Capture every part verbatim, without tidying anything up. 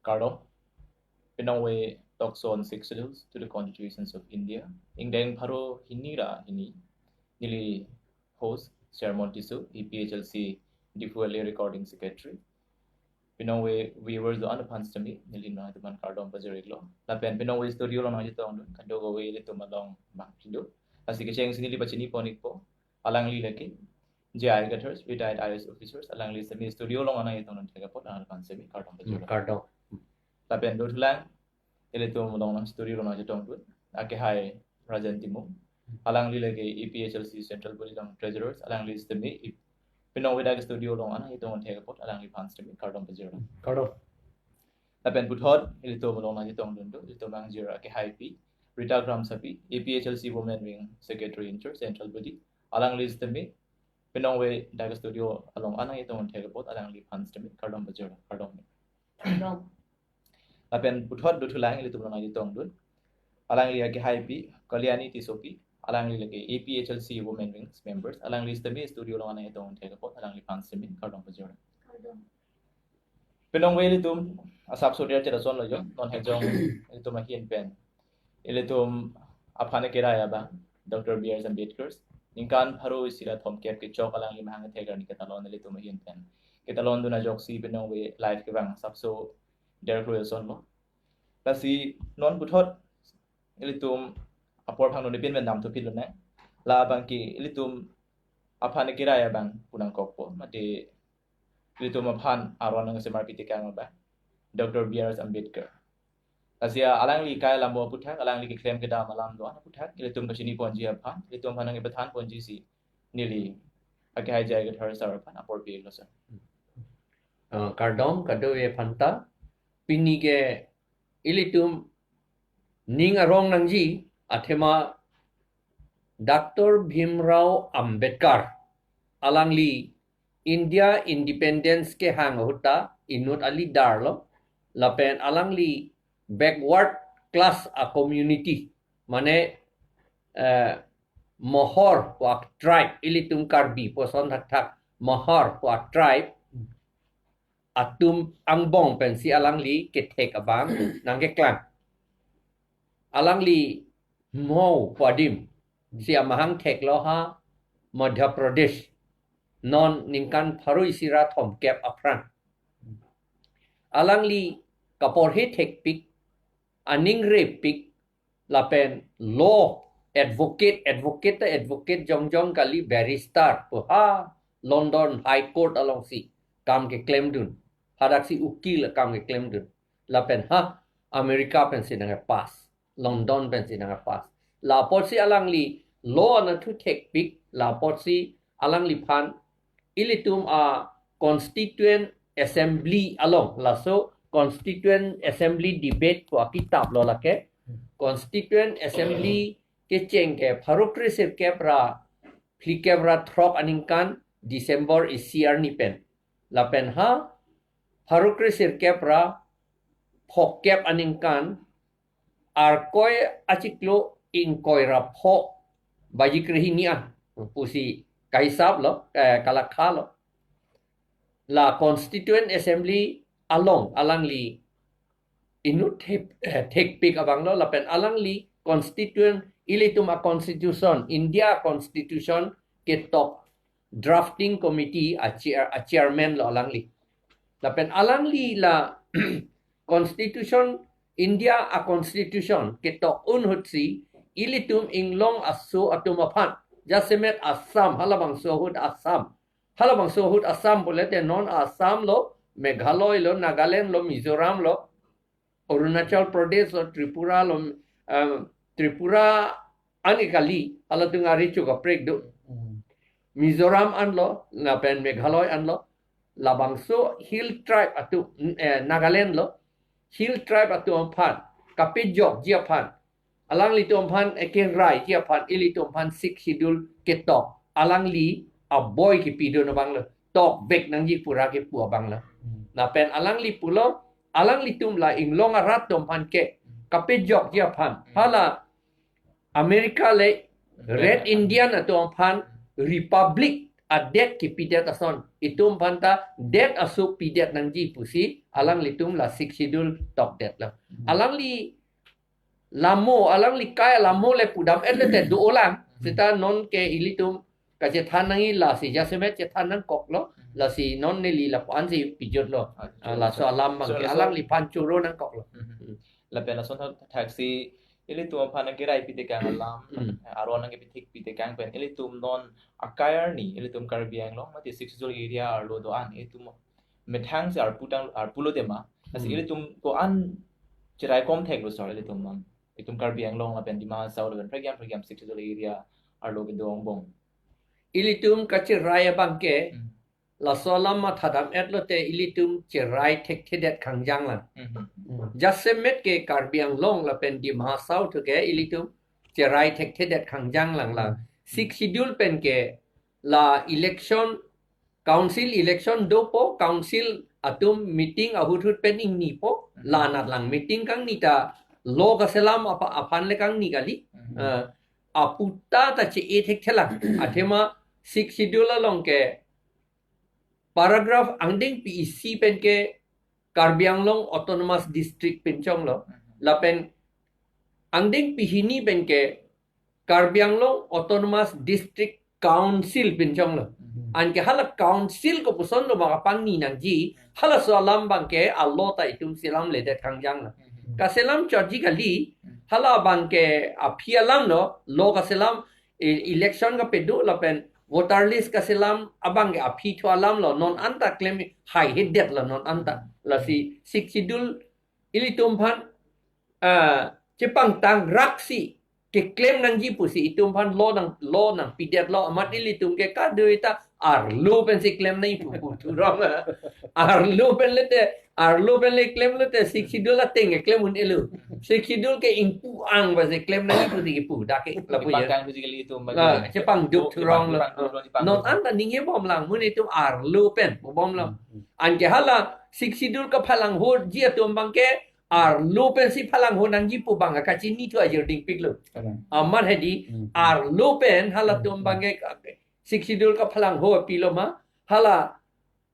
Kardom. Pinongve Talks on Six Schedules to the Constitutions of India. Ingdeng pharo hini ra hini. Neli host, Chairman Tisso, A P H L C Diphu L A Recording Secretary. Pinongve viewers do-an aphan sitame, neli nangtumphan kardom pajir-iklo. Lapen pinongve studio along nangchetongdun, kadokave ilitum along bang pido. Lasi kechengsi neli pachini pon-ikpo, alangli lake J I Kathar, retired I A S officers, alangli sitame studio along nangchetongdun thek apot, alangli aphan sitame kardom pajir. Kardom. Lapen dothulang, ilitum along nang studio along nangchetongdun, akehai Rajan Timung. Alangli lake A P H L C Central Body along treasurers, alangli sitame i-, pinongve dak studio along nangchetongdun thek apot, alangli aphan sitame kardom pajir. Kardom. Lapen puthot, ilitum along nangchetongdun do, ilitum angjir akehaipi, Rita Kramsapi, A P H L C Women Wing Secretary in Charge, Central Body, alangli sitame, pinongve dak studio along nangchetongdun thek apot, alangli aphan sitame kardom pajir, kardom. Kardom. Lapen puthot dothulang ilitum along nangchetongdun, alangli akehaipi, Kalyani Tissopi, alangli lake A P H L C Women Wings members, alangli sitame studio along nangchetongdun thek apot, alangli aphan sitame kardom pajir. Kardom. Pinongve ilitum asap sodir chera son lo jo, non hejong ilitum ahin pen, ilitum aphan kerai abang, Doctor B R Ambedkar, ningkan pharo isi ra thomkep kechok alangli mahang thek arni ketalon ilitum ahin pen. Ketalondun ajoksi pinongve live kevang asap sodir kro son lo. Lasi non puthot ilitum apor phang non ipin pen damthu phit lonang. Labang ke ilitum aphan kerai abang punangkokpo, mate ilitum aphan aron nangsemarpi tekang abang, Doctor B R Ambedkar. Lasi alangli kai alam aputhak, alangli keklem kedam alam do-an aputhak, ilitum kachini ponji aphan, ilitum aphan nangkepathan ponji si neli akehai J I Kathar sir aphan apor pi-iklo sir. Ah, kardom, kadokave aphanta, pini ke ilitum ning arong nangji athema Doctor Bhimrao Ambedkar, alangli India independence kehang ahut ta inut a leader lo, lapen alangli backward class a community, mane, eh, Mohor pu a tribe, ilitum Karbi puson thakthak, Mohor pu a tribe atum angbong pensi alangli kethek abang nangkeklang. Alangli Mho pu adim si amahang theklo ha Madhya Pradesh, non ningkan pharo isi ra thomkep aphrang. Alangli kaporhe thekpik, aning repik, lapen law advocate, advocate ta advocate jongjong kali, barrister pu ha London High Court alongsi kam keklemdun. Hadaksi ukil akam keklemdun. Lapen ha America pensi nangkepass, London pensi nangkepass. La apotsi alangli law anatthu thekpik, la apotsi alangliphan ilitum a Constituent Assembly along, laso Constituent Assembly debate pu akitap lo lake. Constituent Assembly kecheng ke pharo kre sirkep ra phlikep ra throk aningkan December isi arni pen. Lapen ha pharo kre sirkep ra phokep aningkan Arkoi achiklo ingkoi ra pho baji krehini an pusi kahisap lo, eh, kalakha lo. La Constituent Assembly along alangli inut thek, eh, thekpik abang lo, lapen alangli constituent, ilitum a constitution, India constitution ketok drafting committee a chair, a chairman lo alangli. Lapen alangli la constitution, India a constitution ketok un ahutsi ilitum inglong aso atum aphan, jasemet Assam, halabangso ahut Assam, halabangso ahut Assam pule te non Assam lo, Meghalaya lo, Nagaland lo, Mizoram lo, Arunachal Pradesh lo, Tripura lo, eh, Tripura ani kali, halatum ari chu kaprek do. Hmm. Mizoram anlo, lapen Meghalaya anlo, labangso hill tribe atum, eh, Nagaland lo, hill tribe atum aphan kapejokji aphan, alanglitum aphan ekeraiji aphan, ilitum aphan Sixth Schedule ketok alangli aboi kepidun abang lo, tokvek nangji pura kepu abang lo. Hmm. Lapen alangli pulo, alanglitum la inglong arat atum aphan ke kapejokji aphan, hmm, hala America le Red Indian atum aphan republic adet kipidet ason, itum aphan ta det asuk pidet nangji pusi, alanglitum la Sixth Schedule tokdetlo. Hmm. Alangli lamo, alangli kai lamo le pudam-et le te do-olang. Hmm. Seta non ke ilitum kachethan nangji lasi jasemet chethan nangkoklo, Hmm. lasi non neli lapu-ansi pijutlo. Ah, Ah, laso so, alam so, abangke so, alangliphan choro nangkoklo. Hmm. Hmm. Lapen lason tha-, thaksi ilitum aphan nangkerai pitekang alam, Hmm. aron nangkepithik pitekang pen ilitum non akai arni, ilitum Karbi Anglong mate Sixth Schedule area arlo do-an, ilitum methang si arpu tang, arpulo tema. Lasi Hmm. ilitum ko-an cheraikom theklo sir, ilitum non, itum Karbi Anglong lapen Dima Hasao lapen prekjam prekjam Sixth Schedule area arlo kedo angbong. Ilitum kacherai abangke, Hmm. laso alam mathadam-et lote ilitum cherai thekthedet kangjang lang. Mhm. Jasemet ke Karbi Anglong lapen Dima Hasao thu ke ilitum cherai thekthedet kangjang lang la. Mhm. Sixth Schedule pen ke la election, council election dopo, council atum meeting ahut hut pen ingnipo, Mhm. la anat lang meeting kangni ta law kaselam apa-, aphan le kangni kali. Mhm. Eh, aputa ta che-e thekthelang. Athema Sixth Schedule along ke paragraph angdengpi isi pen ke Karbi Anglong Autonomous District pinchonglo. Mhm. Lapen angdengpi hini pen ke Karbi Anglong Autonomous District Council pinchonglo. Mhm. Anke hala council kopuson lo bang apangni nangji, halaso alam abangke a-law ta itum selamledet kangjang lo. Mhm. Kaselam chotji kali, Mhm. hala abangke aphi alam lo, law kaselam, e-, election kapedo lapen voter list kaselam abangke aphi thu alam lo, non anta klem haihedet lo non anta. Lasi Sixth Schedule ilitum aphan, ah, chepangtang raksi keklem nangji pusi itum aphan law nang, law nangpidetlo, amat ilitum ke kadoi ta arlo pensi klem nangji pu pu thurong. Arlo pen le te, arlo pen le klem le te, Sixth Schedule ateng keklem un-elo. Sixth Schedule ke ingpu-ang pensi klem nangji pusi kepu dak ke lapu ya. Chepangtang pusi kali itum. Ah, bagi. Chepangduk Oh, thurong lo. Chepangduk, chepangduk. Non anta ningjebomlang, mun itum arlo pen bobomlang. Hmm, hmm. Anke hala Sixth Schedule kaphalanghoji atum abangke arlo pensi phalangho nangji pu abang kachini thu ajirdingpiklo. Kalang. Amat hedi, Hmm. arlo pen halatum Hmm. abangke Sixth Schedule kaphalangho apilo ma, hala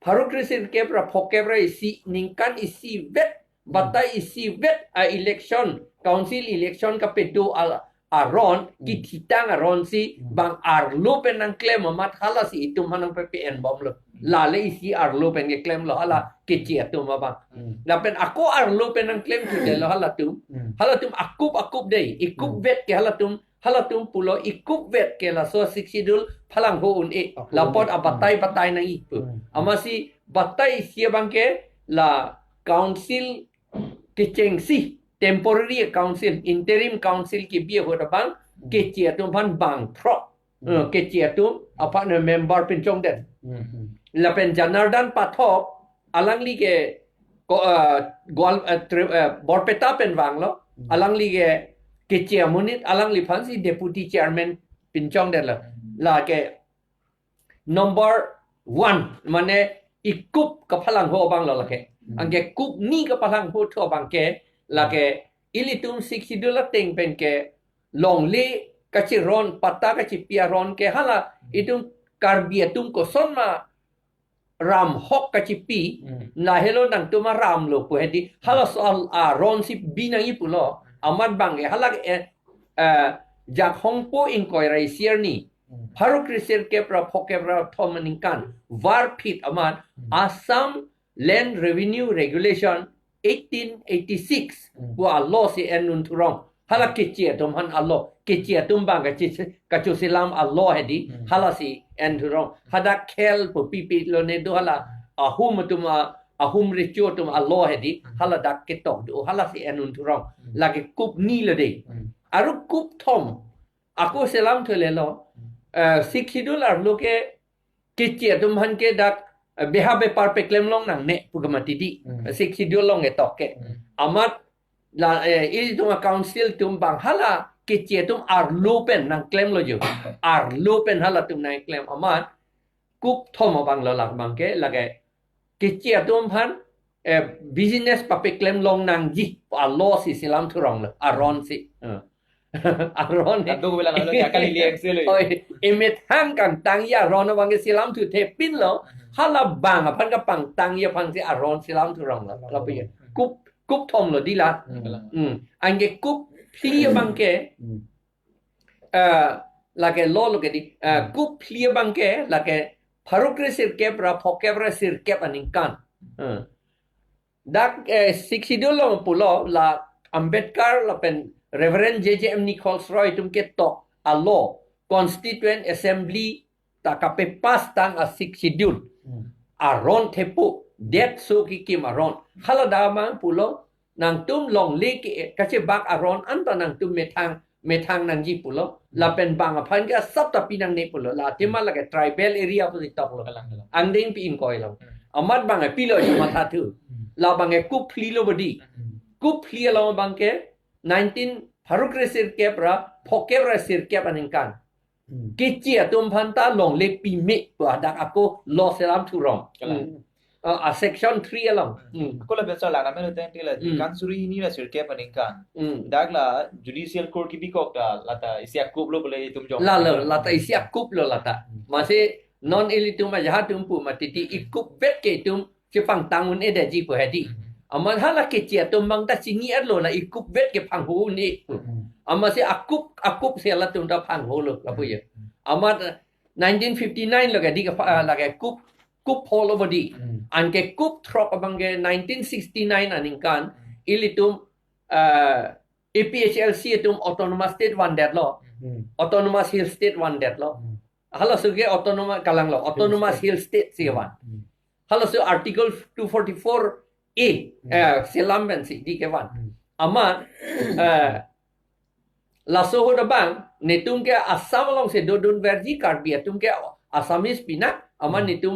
pharo kresirkep ra phokep ra isi ningkan isivet, Hmm. batai isivet a-election, council election kapedo al-, aron, Hmm. kithitang aron si Hmm. bang arlo pen nangklem amat halasi itum aphan nangpepe-enbomlo. Hmm. Lale isi arlo pen keklemlo hala Keche atum abang. Hmm. Lapen ako arlo pen nangklem thudetlo halatum. Hmm. Halatum akup akup dei, ikup Hmm. vet ke halatum, halatum pulo ikup vet ke laso Sixth Schedule phalangho un-e. Ako lapot un-e. Abatai batai nangji pu. Hmm. Amatsi batai isi abangke la council kechengsi, temporary council, interim council kebi ahut abang, Hmm. Keche atum aphan bangthrok. Hmm. Eh, Keche atum aphan member pinchongdet. Hmm, hmm. Lapen Janardan Pathak, alangli ke ko, eh, Gwal-, eh, Tri-, eh, Borpeta pen vanglo, Hmm. alangli ke Keche amonit, alangliphansi deputy chairman pinchongdetlo. Hmm. Lake number one, mane ikup kaphalangho abanglo lake. Hmm. Anke kup ni kaphalangho thu abangke, lake ilitum Sixth Schedule ateng pen ke longle kachiron, patta kachipi aron ke hala Hmm. itum Karbi atum kosonma ram hok kachipi, Hmm. lahelo nangtum aram lo pu hedi, halaso al-, aron si bi nangji pulo, amat abangke hala, eh, eh, Jakhongpo ingkoi ra isi arni, Hmm. pharo kresirkep ra phokep ra thom aningkan, varphit amat, Hmm. Assam Land Revenue Regulation eighteen eighty-six, Hmm. pu a-law si en un thurong. Hala Keche atum aphan a-law, Keche atum abang kachi-, kachoselam a-law hedi, Hmm. halasi en thurong. Hadak khel pu pipi lone do hala ahum atum a, ahum recho atum a-law hedi, Hmm. hala dak ketok do, halasi en un thurong. Hmm. Lake kup ni lo dei. Hmm. Aru kup thom, ako selam thulelo, Hmm. eh, Sixth Schedule arlo ke Keche atum aphan ke dak, eh, beha bepar peklem longnangne pu kamatidi. Hmm. Sixth Schedule along ketok ke. Hmm. Amat la, eh, ilitum a-council atum abang hala Keche atum arlo pen nangklemlo jo. Arlo pen halatum nangklem amat kup thom abanglo lak abangke lake Keche atum aphan, eh, business papeklem longnangji pu a-law si selam thuronglo, aron si. Eh. Aron he. Ado ko bilang lo, ya kali liang selo. Oi, emethang kangtangji aron abangke selamthu thepinlo. Hala bang aphan kapangtangji aphansi aron selamthu ronglo. Lapu ya. Kup, kup thomlo di la. Hmm. Hmm. Anke kup phli abangke. Hmm. Eh, lake lo lo ke di. Eh, Hmm. Kup phli abangke lake pharo kre sirkep ra phokep ra sirkep aningkan. Hmm. Dak, eh, Sixth Schedule along pulo la Ambedkar lapen Reverend J J M Nichols Roy atum ketok a-law, Constituent Assembly ta kapepass tang a-Sixth Schedule. Hmm. Aron thepo, detso kikim aron. Hala damang pulo, nangtum longle ke kachebak aron anta nangtum methang, methang nangji pulo. Lapen bang aphan ke asap ta pinangne pulo. La athema lake tribal area pusi toklo. Kalang, kalang. Angdengpi ingkoi lo. Hmm. Amat bang pilo si mathathu. Hmm. La bang kup phli lo bodi. Hmm. Kup phli along abangke nineteen pharo kre sirkep ra phokep ra sirkep aningkan. Hmm. Keche atum aphan ta longle pime pu hadak ako law selamthu rong. Kalang. Hmm. Ah, a-section three along. Hmm. Ako lapen sir, la namelo tangte la Hmm. kan suri hini ra sirkep aningkan. Hmm. Dak la judicial court kibikok ta lata isi akup lo bole itum jong. La lo, lata isi akup lo lata. Hmm. Amatsi non ilitum ajaha atum pu mati ti Hmm. ikup vet ke itum chepangtang un-edetji pu hedi. Hmm. Amat hala keche atum abang ta chini-etlo la ikup vet ke phangho un-e pu. Hmm. Amatsi akup, akup si latum ta phangholo lapu ya. Hmm. Amat nineteen fifty-nine lo ke di ke pha-, lake kup, kup pho lo bodi. Hmm. Anke kup throk abangke nineteen sixty-nine aningkan Hmm. ilitum, eh, A P H L C atum autonomous state vandetlo. Hmm. Autonomous Hill State vandetlo. Hmm. Halaso ke autonomous, kalang lo, Hill Autonomous State. Hill State si Hmm. van. Hmm. Halaso Article two forty-four A, Hmm. eh, selam pensi di kevan. Hmm. Amat, eh, laso ahut abang, netum ke Assam alongsi dodunverji Karbi atum ke Assamese pinak, amat Hmm. netum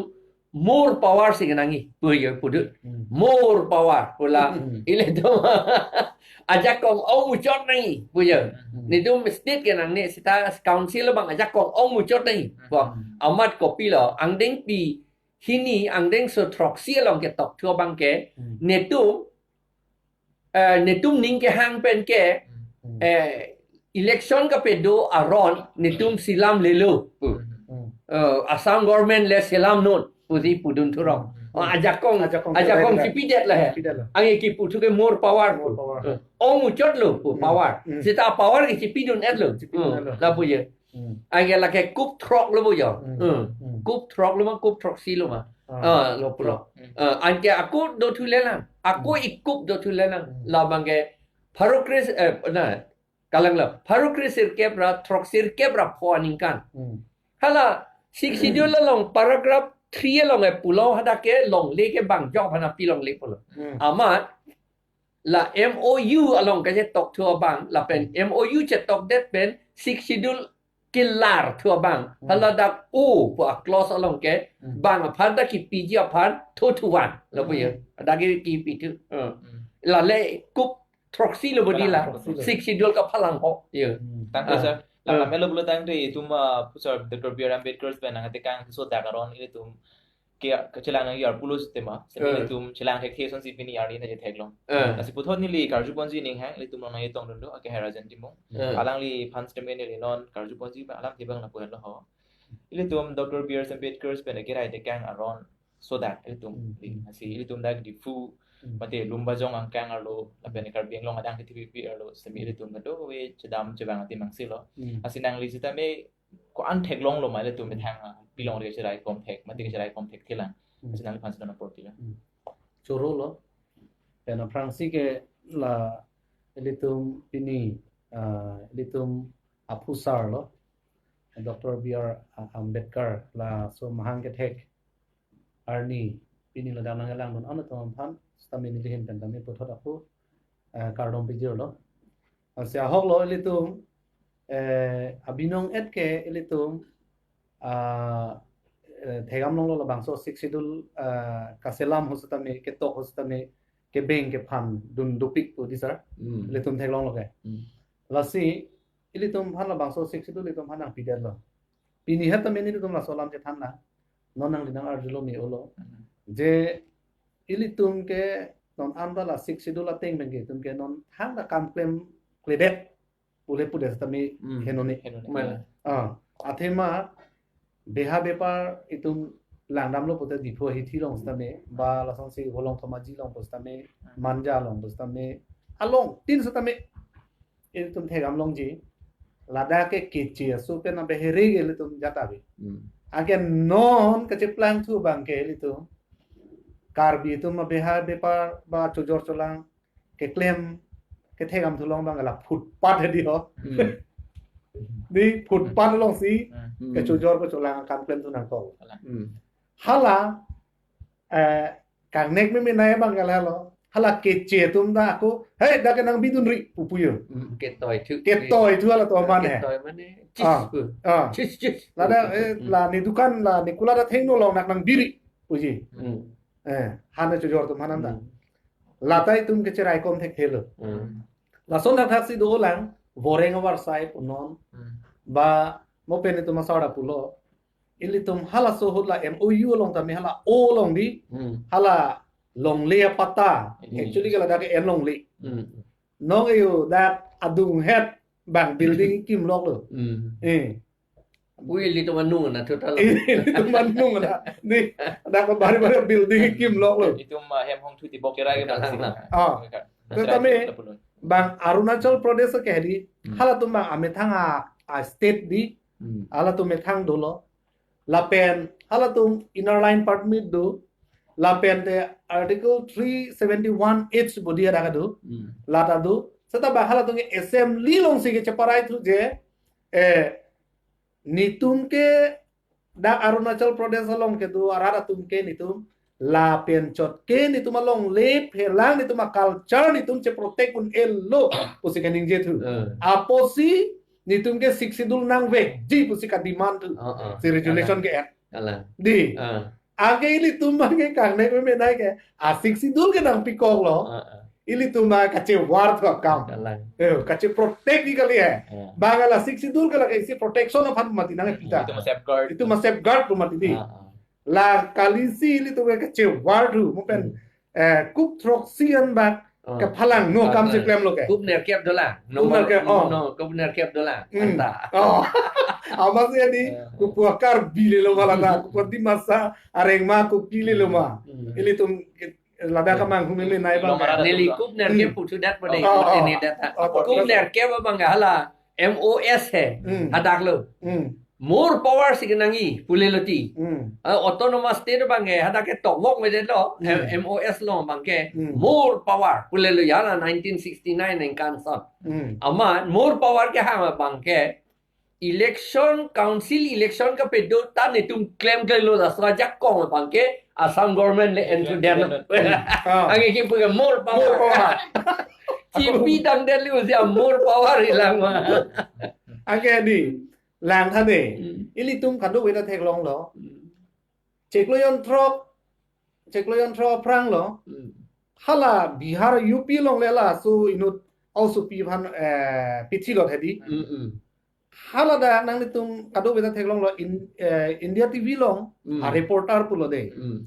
more power si kenangji, pu yo pudut. Hmm. More power, pu la, Hmm. ilitum ajakong ong muchot nangji, pu yo. Hmm. Netum state kenangne seta council abang ajakong ong muchot nangji, pu. Hmm. Amat kopilo, angdengpi hini angdengso throksi along ketokthu abangke, Hmm. netum, eh, netum ning kehang pen ke, Hmm. eh, election kapedo aron netum selamlelo pu. Hmm. Eh, Assam government le selamnon pusi pudunthu rong. Hmm. Oh, ajakong, Ajakong ajakong chipidet. Chipidet lo he. Chipidet lo. Anke kiputhu ke more power More pu. power. Eh, ong muchotlo pu Hmm. power. Hmm. Seta power ke chipidun-etlo. Chipidun-etlo. Hmm. Lapu ya. Hmm. Anke lake kup throk lo bo yo. Hmm. Hmm. Hmm. Kup throk lo ma, kup throksi lo ma. Ah. Ah, lo pulo. Hmm. Ah, anke ako dothulelang. Ako Hmm. ikup dothulelang. Hmm. Labangke pharo kre, eh, na, kalang lo. Pharo kre sirkep ra, throk sirkep ra pho aningkan. Hmm. Hala, Sixth Schedule along paragraph three along e pulo hadak ke longle ke bang jok hana pi longle pulo. Hmm. Amat, la M O U along kachetokthu abang, lapen Hmm. M O U chetokdet pen Sixth Schedule kelarthu abang. Hmm. Hala dak O pu a-clause along ke, Hmm. bang aphan ta kipiji aphan thothuvan. Lapu ya. Hmm. Dak ke kipithu. Hmm. Hmm. Lale kup throksi lo bodi la. Kalang throksi lo. Sixth Schedule kaphalang ho. Ya. Hmm. Tangte Ah. sir, la Ah. namelo pulo tangte itum, ah, sir Doctor B R Ambedkar pen nangtekang sodak aron ilitum ke, ke chelang nangji arpu lo sitema. Semi Eh. ilitum chelang thekthe asonsi pini arni nangchetheklong. Eh. Lasi puthot neli karjuponji aning hang, ilitum along nangchetongdun do, ake Herajan Timung. Eh. Alangliphan sitame neli non karjuponji ba alam tebang lapu-etlo ho. Ilitum Doctor B R Ambedkar pen akirai tekang aron sodak ilitum. Hmm, hmm. Lasi ilitum dak Diphu, Hmm. mate Lumbajong angkang arlo, lapen Karbi Anglong adang kethipi arlo, semi ilitum kadokave chedam chevang atim angsi lo. Hmm. Lasi nangli sitame ko-an theklonglo ma ilitum methang, ah, pilong re cherai kom thek, mate cherai kom thekthelang. Hmm. Lasi nangliphan sitame apor tila. Hmm. Choro lo. Pen aphrangsi ke la ilitum pini, ah, ilitum aphusar lo. Doctor B R Ambedkar laso mahang kethek arni pini ladak nanglangdun atum aphan sitame nelihin pen tame puthot aphu, eh, kardom pijirlo. Lasi ahok lo ilitum, eh, abinong-et ke ilitum, ah, eh, thekdam longlo labangso Sixth Schedule, ah, kaselam ho sitame, ketok ho sitame, kebeng kephan dun dopik pu di sir. Hmm. Ilitum theklonglo ke. Hmm. Lasi ilitum aphan labangso Sixth Schedule ilitum aphan nangpidetlo. Pini het tame nelitum laso alam chethanlang. Non nangli nang-arjulo me-olo. Hmm. Je ilitum ke non anta la Sixth Schedule ateng pen ke itum ke non thangta kam klem kledet. Pule pudet setame, hmm, henone. Henone. Mana? Ah, athema beha bepar itum langdamlo pute Diphu ahithi along setame, ba lasonsi Volongthom Aji along pu setame, Manja along pu setame, alongtin setame ilitum thekdam longji. Ladak ke keche aso pen abehere ke ilitum jat ave. Hmm. Anke non kacheplangthu abangke ilitum Karbi atum abeha bepar ba chojor cholang keklem kethekdamthu along abang la footpath hedi ho. Hmm. Di footpath alongsi, hmm, kechojor kecholang akam klemthu nangkok. Hmm. Hala, eh, kangnek memenei abang ke lahelo. Hala keche atum ta ako, "Hei, dak ke nangbidunri," pupu yo. Hmm, ketoithu. Ketoithu halatum aman he. Ketoi mane, ah, chis pu. Ah. Chis, chis. Ladak, eh, hmm, la ne dukan, la ne kula ta thengno long, nak nangbiri puji. Hmm. Eh, hana chojor atum hanan ta. Hmm. Lata itum kecheraikom thekthelo. Hmm. Lason thakthaksi dolang, voreng avarsai punon. Hmm. Ba, mo pen itum asar pulo. Ilitum halaso ahut la M O U along tame hala o along di. Hmm. Hala longle apatta. Hmm. Actually ke ladak ke en longle. Hmm. Non ke yo dak adunghet abang building kimloklo. Hmm. Eh. Ui, ilitum anung na thuta lo. Ilitum anung na. Di, dak bari bari building kimloklo. Itum, ah, hem hong thuti bok kerai ke bang si. Ah. Tetapi bang Arunachal Pradesh ke hedi, hmm, halatum bang amethang a, a state di, hmm, halatum methang dolo. Lapen halatum Inner Line Permit do. Lapen te Article three seventy-one H bodi ada do. Hmm. Lata do. Seta bang halatum ke assembly alongsi kecheparaithu je, eh, netum ke dak Arunachal Pradesh along kedo arat atum ke netum lapen chot ke netum alongle phelang netum a-culture netum cheprotect un-elo pusi kaningjethu. Eh. Apotsi netum ke Sixth Schedule nangvekji pusi kademandthu. Ah, ah. Si resolution ke-en. Kalang. Di. Ah. Anke ilitum abang ke kangnek memenei ke, a-Sixth Schedule ke nangpikoklo. Ah, ah. Ilitum abang kachevarthu akam. Kalang. Eh, kacheprotect di kali he. Ah. Bang la Sixth Schedule ke lake isi protection aphan mati nang pita. Itum a-safeguard. Itum a-safeguard pu mati di. Ah, ah. La kalisi ilitum ke kachevarthu, mo pen, hmm, eh, kup throksi an bak, ah, kephalangno, ah, akam si, ah, klemlo ke. Kup nerkep dolang. Kup nerkep, oh. No, kup nerkep dolang. Hmm. Anta. Oh. Amatsi di, ah, kup Karbi lelo ma lata, kup Dimasa areng ma, Kuki lelo ma. Hmm. Ilitum ke, ladak, hmm, ke manghumeme nai bang. Neli kup nerkep, hmm, puthudet pu dei, oh, oh, ini data. Oh, oh, kup nerkep abang hala M O S he, hmm, hadak lo. Hmm. More power si kenangji pulelo ti. Hmm. Ah, autonomous state abang ke hadak ke tokvok medet lo, hmm, M O S lo abang ke, hmm, more power pulelo ya la nineteen sixty-nine ningkan ason. Hmm. Amat more power kehang abang ke election, council election kapado ta netum klemklelo, laso ajakong abang ke Assam government le en, yeah, thudet lo. Yeah. Ah. Anke kipu ke more power. More power. Chipi dangdet lo usia more power ilang ma. Anke di, lang tha de. Hmm. Ilitum kadokave ta theklonglo. Hmm. Chiklo jonthrok, chiklo jonthrok aphrang lo. Hmm. Hala Bihar U P along le laso inut aosopi aphan, eh, pithi lo hedi. Hmm, hmm. Hala dak nanglitum kadokave ta theklonglo in, eh, India T V along, hmm, a-reporter pulo de. Hmm.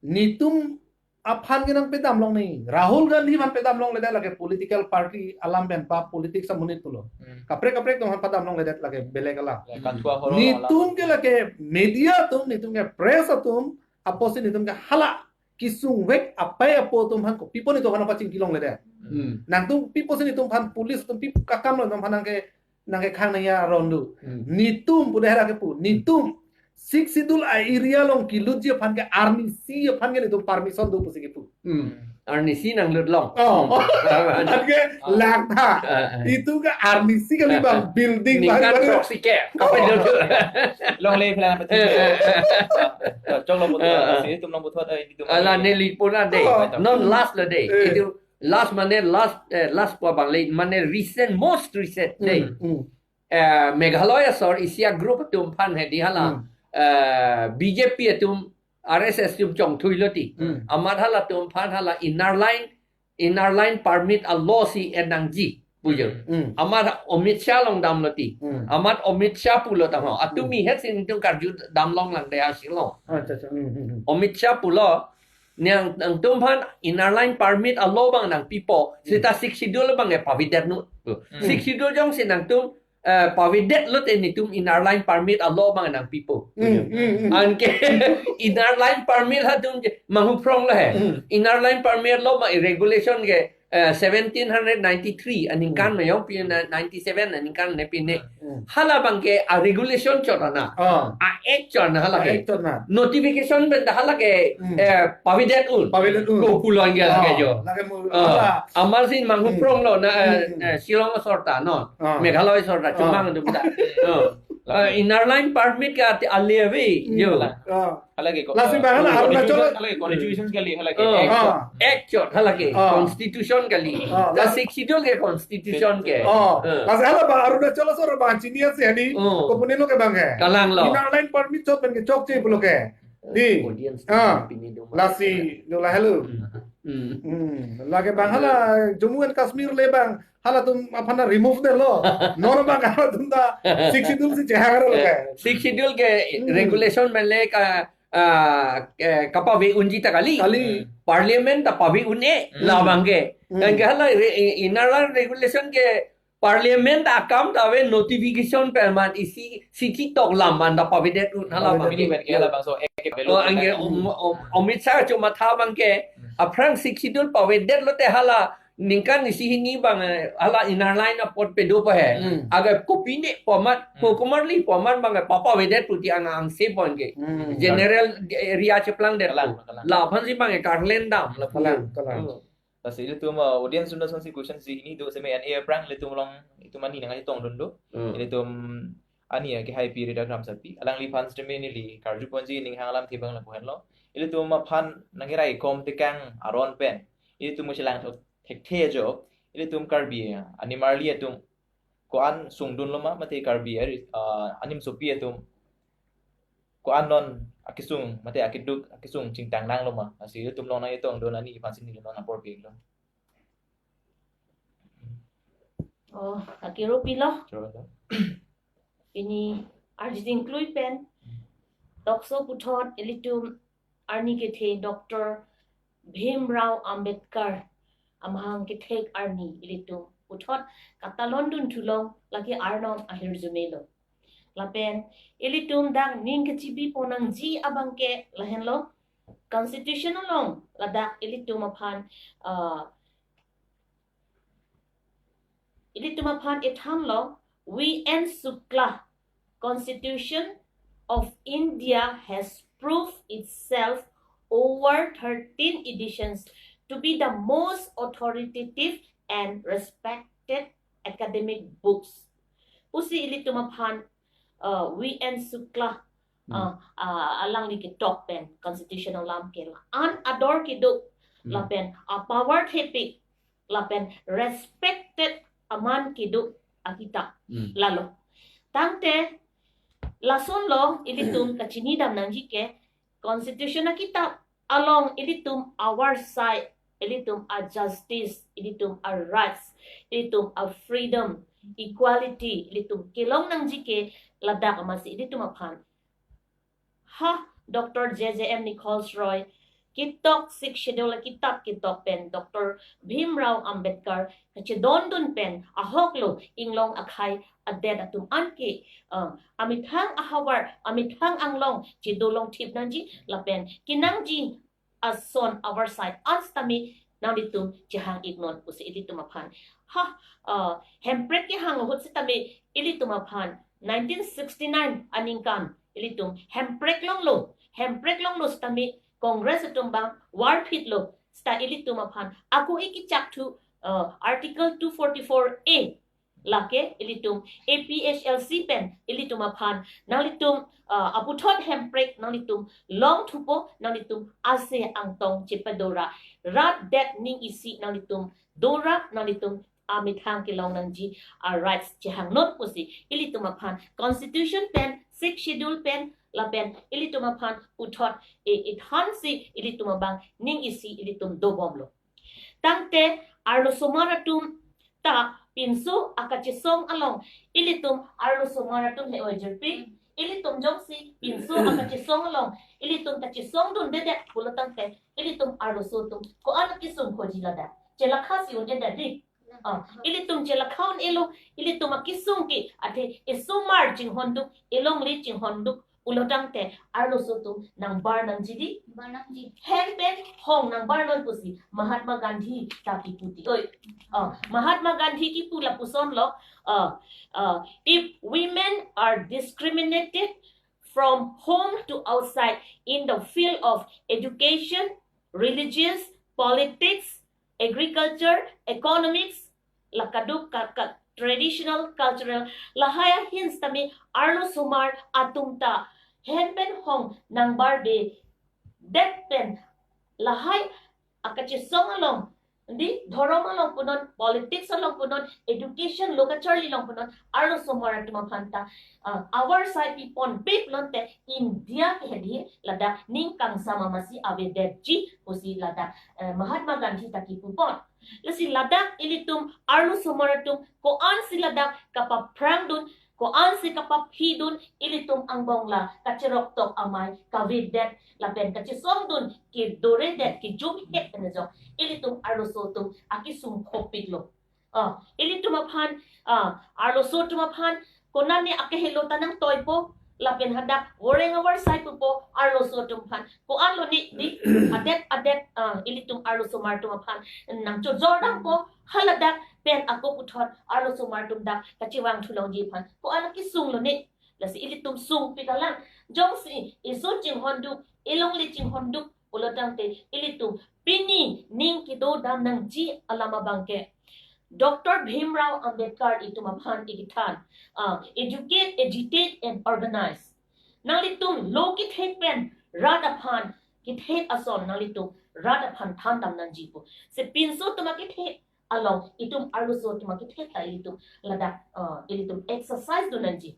Netum aphan ke nangpedam longle. Rahul Gandhi aphan pedam longledet lake political party alam pen pa politics amonit pulo. Hmm. Kaprek kaprek atum aphan padam longledet lake belek alam. Ya, Kathua Horo alam. Netum ke lake media atum, netum ke press atum, apotsi netum ke hala kesungvek apei apo atum aphan kopi pu netum aphan pachingki longledet. Hmm. Nangtum pi pusi netum aphan police atum pi akam lo netum aphan nangke nangkekhang nangji aron do. Hmm. Netum pu dera kepu. Netum Sixth Schedule a-area along kelutji aphan ke arnisi aphan ke netum permission do pusi kepu. Hmm. Arnisi nanglut long. Oh. Hmm. Aphan ke lang tha. Ah, ah. Itum ke arnisi kali bang building ningkan bang. Throksi ke. Kape do. Longle phelang pati. Eh, eh, eh. Choklo puthot, eh, eh, si itum long puthot, eh, itum. Ala neli pura de. Oh. Non last lo de. Eh. Itum last mane last, eh, last pu abang le, mane recent, most recent de. Hmm, hmm. Eh, Meghalaya asor isi a-group atum aphan hedi hala, hmm, eh, B J P atum, R S S atum chongthuilo ti. Hmm. Amat halatum aphan hala Inner Line, Inner Line Permit a-law si en nangji pu jo. Hmm. Amat Amit Shah along damlo ti. Hmm. Amat Amit Shah pulo tangho. Atum, hmm, ihet si netum karju dam longlang de ha Shillong. Acha, acha. Hmm, hmm, hmm. Amit Shah pulo, Nang, nangtum aphan Inner Line Permit a-law abang nangpipo. Seta Sixth Schedule abang ke pavedet non. Hmm. Sixth Schedule jongsi nangtum, eh, pavedet lote netum Inner Line Permit a-law abang nangpipo. Hmm, hmm, hmm. Anke Inner Line Permit atum ke manghu phrong lo he. Hmm. Inner Line Permit a-law ma regulation ke, eh, seventeen hundred ninety-three aningkan, hmm, ma jong pi na ninety-seven aningkan ne pine. Hmm. Hala abang ke a-regulation chot ana. Ah. A-act chot ana hala ke. A-act chot ana. Notification pen ta hala ke, hmm, eh, pavedet un. Pavedet un. Ko pulon ke lake, ah, jo. Lake mo, ah, hala. Amat si manghu, hmm, phrong lo na, eh, hmm, hmm, eh, Shillong asor ta non. Ah. Meghalaya asor ta, ah, chomang atum ta. Oh. Eh, Inner Line Permit ke ati ale ave, hmm, jo. Ah. Hala ke ko-, lasi ah, abang hala, ah, Arunachal constitution, hala ke constitution kali, hala ke, oh, act, ah, act chot hala ke, ah, constitution kali. Ah, ta la- Sixth Schedule ke constitution ke. Oh, ah. Lasi hala abang Arunachal asor abang chini ase hadi, oh, kopunen lo ke abang ke. Kalang lo. Inner Line Permit chot pen ke chokche pulo ke. Di. Audience, ah, pini do ma. Lasi, do la hello. Hmm. Hmm. Hmm. Lake abang hala Jammu and Kashmir le abang halatum aphan remove detlo. Non abang halatum ta Sixth Schedule si chehang lo ke. Eh, Sixth Schedule ke, hmm, regulation pen le ka, ah, eh, kapave unji ta kali. Kali. Parliament ta pave un-e, hmm, la abang ke. Hmm. Anke hala re-, i-, Inner Line regulation ke Parliament akam ta ave notification pen amat isi sithi tok lam anta pavedet un hala. Pavedet abang. Pavedet un ke hala abang so ek ke. Oh, anke, hmm, Om-, Om-, Amit Shah chomatha abang ke, hmm, aphrang Sixth Schedule pavedet lote hala ningkan isi hini abang, eh, hala Inner Line apot pedo pa he. Hmm. Agar kopine pu amat, hmm, ko komarli pu amat abang, eh, papavedet pu ti ang angse pon ke. Hmm. General area cheplangdet. Kalang, kalang. La aphan si abang, eh, karlendam la aphan. Kalang, kalang. Hmm. Lasi ilitum, uh, audience atum asonsi question si hini do seme an e aphrang ilitum along itum ani nangchetongdun do. Hmm. Ilitum ani akehai pi Rida Kramsapi. Alangliphan sitame neli karju ponji ning hang alamthe abang lapu henlo. Ilitum aphan nangkerai kom tekang aron pen ilitum chelang thok thekthe ajo. Ilitum Karbi, uh, animarli atum ko-an sungdun lo ma, mate Karbi ari, uh, animsopi atum ko-an non akesung, mate akeduk, akesung chingtang nang lo ma. Lasi ilitum along nangchetongdun ani aphan si neli non apor pik lo. Oh, akiro pilo. Choro lo. Pini arjing klui pen. Tokso puthot ilitum arni kethe Doctor Bhimrao Ambedkar amahang kethek arni ilitum puthot katalondun thulong lake Arnam ahirjume lo. Lapen ilitum dak ning kechibi ponnangji abang ke lahenlo, Constitution along ladak ilitum aphan, uh, ilitum aphan ethanlo, V N Shukla, Constitution of India has proved itself over thirteen editions to be the most authoritative and respected academic books. Pusi ilitum aphan, uh, V N Shukla, hmm, uh, uh, alangli ketok pen constitutional lam ke la-an ador kedo, hmm, lapen apower thepik, lapen respected aman kedo akitap, hmm, lalo. Tangte lason lo ilitum kachinidam nangji ke constitution akitap along ilitum a-right, ilitum a-justice, ilitum a-rights, ilitum a-freedom, equality, ilitum kelong nangji ke ladak amatsi ilitum aphan. Ha, Doctor J J M Nichols Roy ketok Sixth Schedule akitap ketok pen Doctor Bhimrao Ambedkar kachedondun pen ahok lo inglong akhei adet atum anke, uh, amethang ahavar, amethang anglong chedolong thip nangji lapen kenangji ason a-right an sitame nanglitum chehang iknon pusi ilitum aphan. Ha, uh, hemprek kehang ahut sitame ilitum aphan nineteen sixty-nine aningkan ilitum hemprek longlo, hemprek longlo sitame Congress atum abang varphit lo, sita ilitum aphan ako-i kechakthu, uh, Article two forty-four A lake ilitum A P H L C pen ilitum aphan nanglitum, uh, aputhot hemprek nanglitum longthupo, nanglitum ase angtong chepadora, rat det ning isi nanglitum dora, nanglitum amethang kelong nangji a-rights chehangnon pusi ilitum aphan constitution pen, Sixth Schedule pen, lapen ilitum aphan puthot e, ethansi ilitum abang ning isi ilitum dobomlo. Tangte arlosomar atum ta pinso akachesong along, ilitum arlosomar atum he oi jirpi, ilitum jongsi pinso akachesong along Ilitum kachesongdundedet pulo tangte, ilitum arloso atum ko-an akesung khoji ladak? Chelakha si un-edet dei. Ah, ilitum chelakha un-elo, ilitum akesung ke athe esomar chinghonduk, elongle chinghonduk pulo tangte arloso atum nangbar nangji dei. Bar nangji. Hem pen hong nangbar non pusi Mahatma Gandhi ta kipu dei. Oi. Ah, Mahatma Gandhi kipu lapusonlo. Ah, ah, if women are discriminated from home to outside in the field of education, religious, politics, agriculture, economics, la kadokave, ka traditional, cultural, lahai ahin sitame arlosomar atum ta hem pen hong nangbarbedet pen lahai akachesong along, dei, dhorom along punon, politics along punon, education lo kacharli along punon, arlosomar atum aphan ta, ah, avarsai piponpe pulote India ke hedi ladak ning kangsam amatsi avedetji pusi ladak, eh, Mahatma Gandhi ta kipupon. Lasi ladak ilitum arlosomar atum ko-ansi ladak kapaphrangdun, ko-ansi kapaphidun, ilitum angbong la kacheroktok amei kavedet lapen kachesongdun kedoredet kejumhet pen ajok ilitum arloso atum akesung khopiklo. Ah, ilitum aphan, ah, arloso atum aphan konane akehelo ta nangtoipo, lapen hadak voreng avarsai pupo, arloso atum aphan ko-anlo ne dei, adet adet, ah, ilitum arlosomar atum aphan nangchojordampo, haladak pen ako puthot arlosomar atum dak kachevang thulongji aphan ko-an akesunglo ne? Lasi ilitum sungpik alang. Jongsi eso chinghonduk, elongle chinghonduk pulo tangte ilitum pini ning kedodam nangji alam abangke Doctor Bhimrao Ambedkar itum aphan ikethan, ah, educate, agitate and organize. Nanglitum lo kethek pen rat aphan kethek ason nanglitum rat aphan thandam nangji pu. Si pinso atum akethek along itum arloso atum akethek ta ilitum ladak, ah, ilitum exercise dun nangji.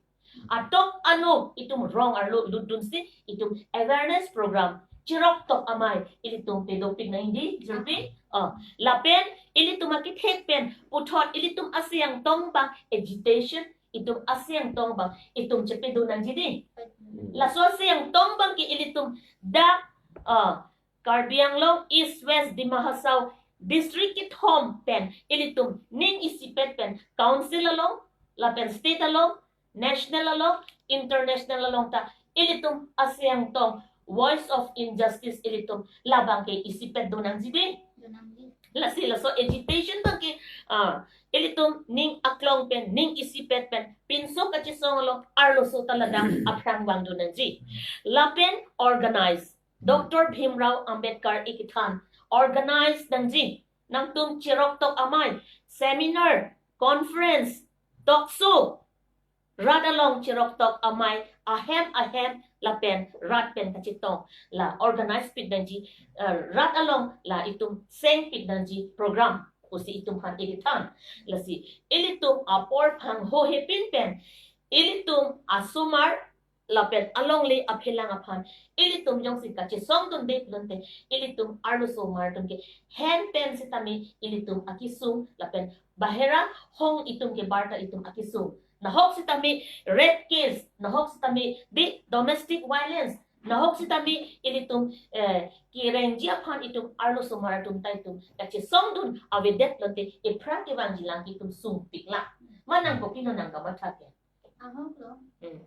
Atok ano itum rong arlo lutdunsi itum awareness program cheroktok amei ilitum pedopik nangji dei, jirpi. Ah, lapen ilitum akethek pen puthot ilitum aseng tong abang agitation, itum aseng tong abang itum chepedun nangji dei. Laso aseng tong abangke ilitum dak, ah, Karbi Anglong, East West, Dima Hasao district kethom pen ilitum ning isipet pen council along, lapen state along, national along, international along ta ilitum aseng tong Voice of Injustice ilitum labangke isipet dun nangji dei. Dun nangji. Lasi laso agitation abangke, ah, ilitum ning aklong pen, ning isipet pen pinso kachesong along arloso ta ladak aphrang vangdun nangji. Lapen organize. Doctor Bhimrao Ambedkar ikethan, organize nangji. Nangtum cheroktok amei, seminar, conference, talk show, rat along cheroktok amei ahem ahem lapen rat pen kachetong la organize pik nangji, eh, rat along la itum sengpik nangji program pusi itum aphan ikethan. Lasi ilitum apor phangho hepin pen ilitum asomar lapen alongle aphelang aphan ilitum jongsi kachesongdunde pulote ilitum arlosomar atum ke hem pen sitame ilitum akesung lapen bahera hong itum kebar ta itum akesung. Nahok sitame rape case, nahok sitame dei domestic violence, nahok sitame ilitum, eh, kerengji aphan itum arlosomar atum ta itum kachesongdun avedet pulote ephrang kevangji alam ke itum sungpik lang. Ma nang kopilo nangkamatha ke? Ahoklo. Hmm.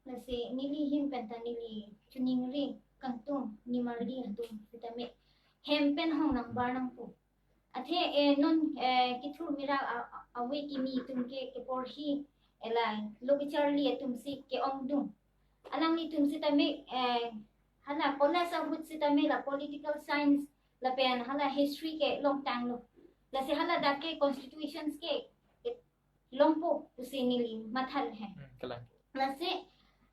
Lasi neli ahin pen ta neli chiningri kangtung nimarli atum sitame hem pen hong nangbar nangpo. Athe, eh, non, eh, kethur mira a, a, ave kimi atum ke keporhi, eh, la lo kacharli atumsi ke-ongdung. Alanglitum sitame, eh, hala college ahut sitame la political science lapen hala history kelongtanglo. Lasi haladak ke constitutions ke, ke longpo pusi neli matha he. Hmm, kalang. Lasi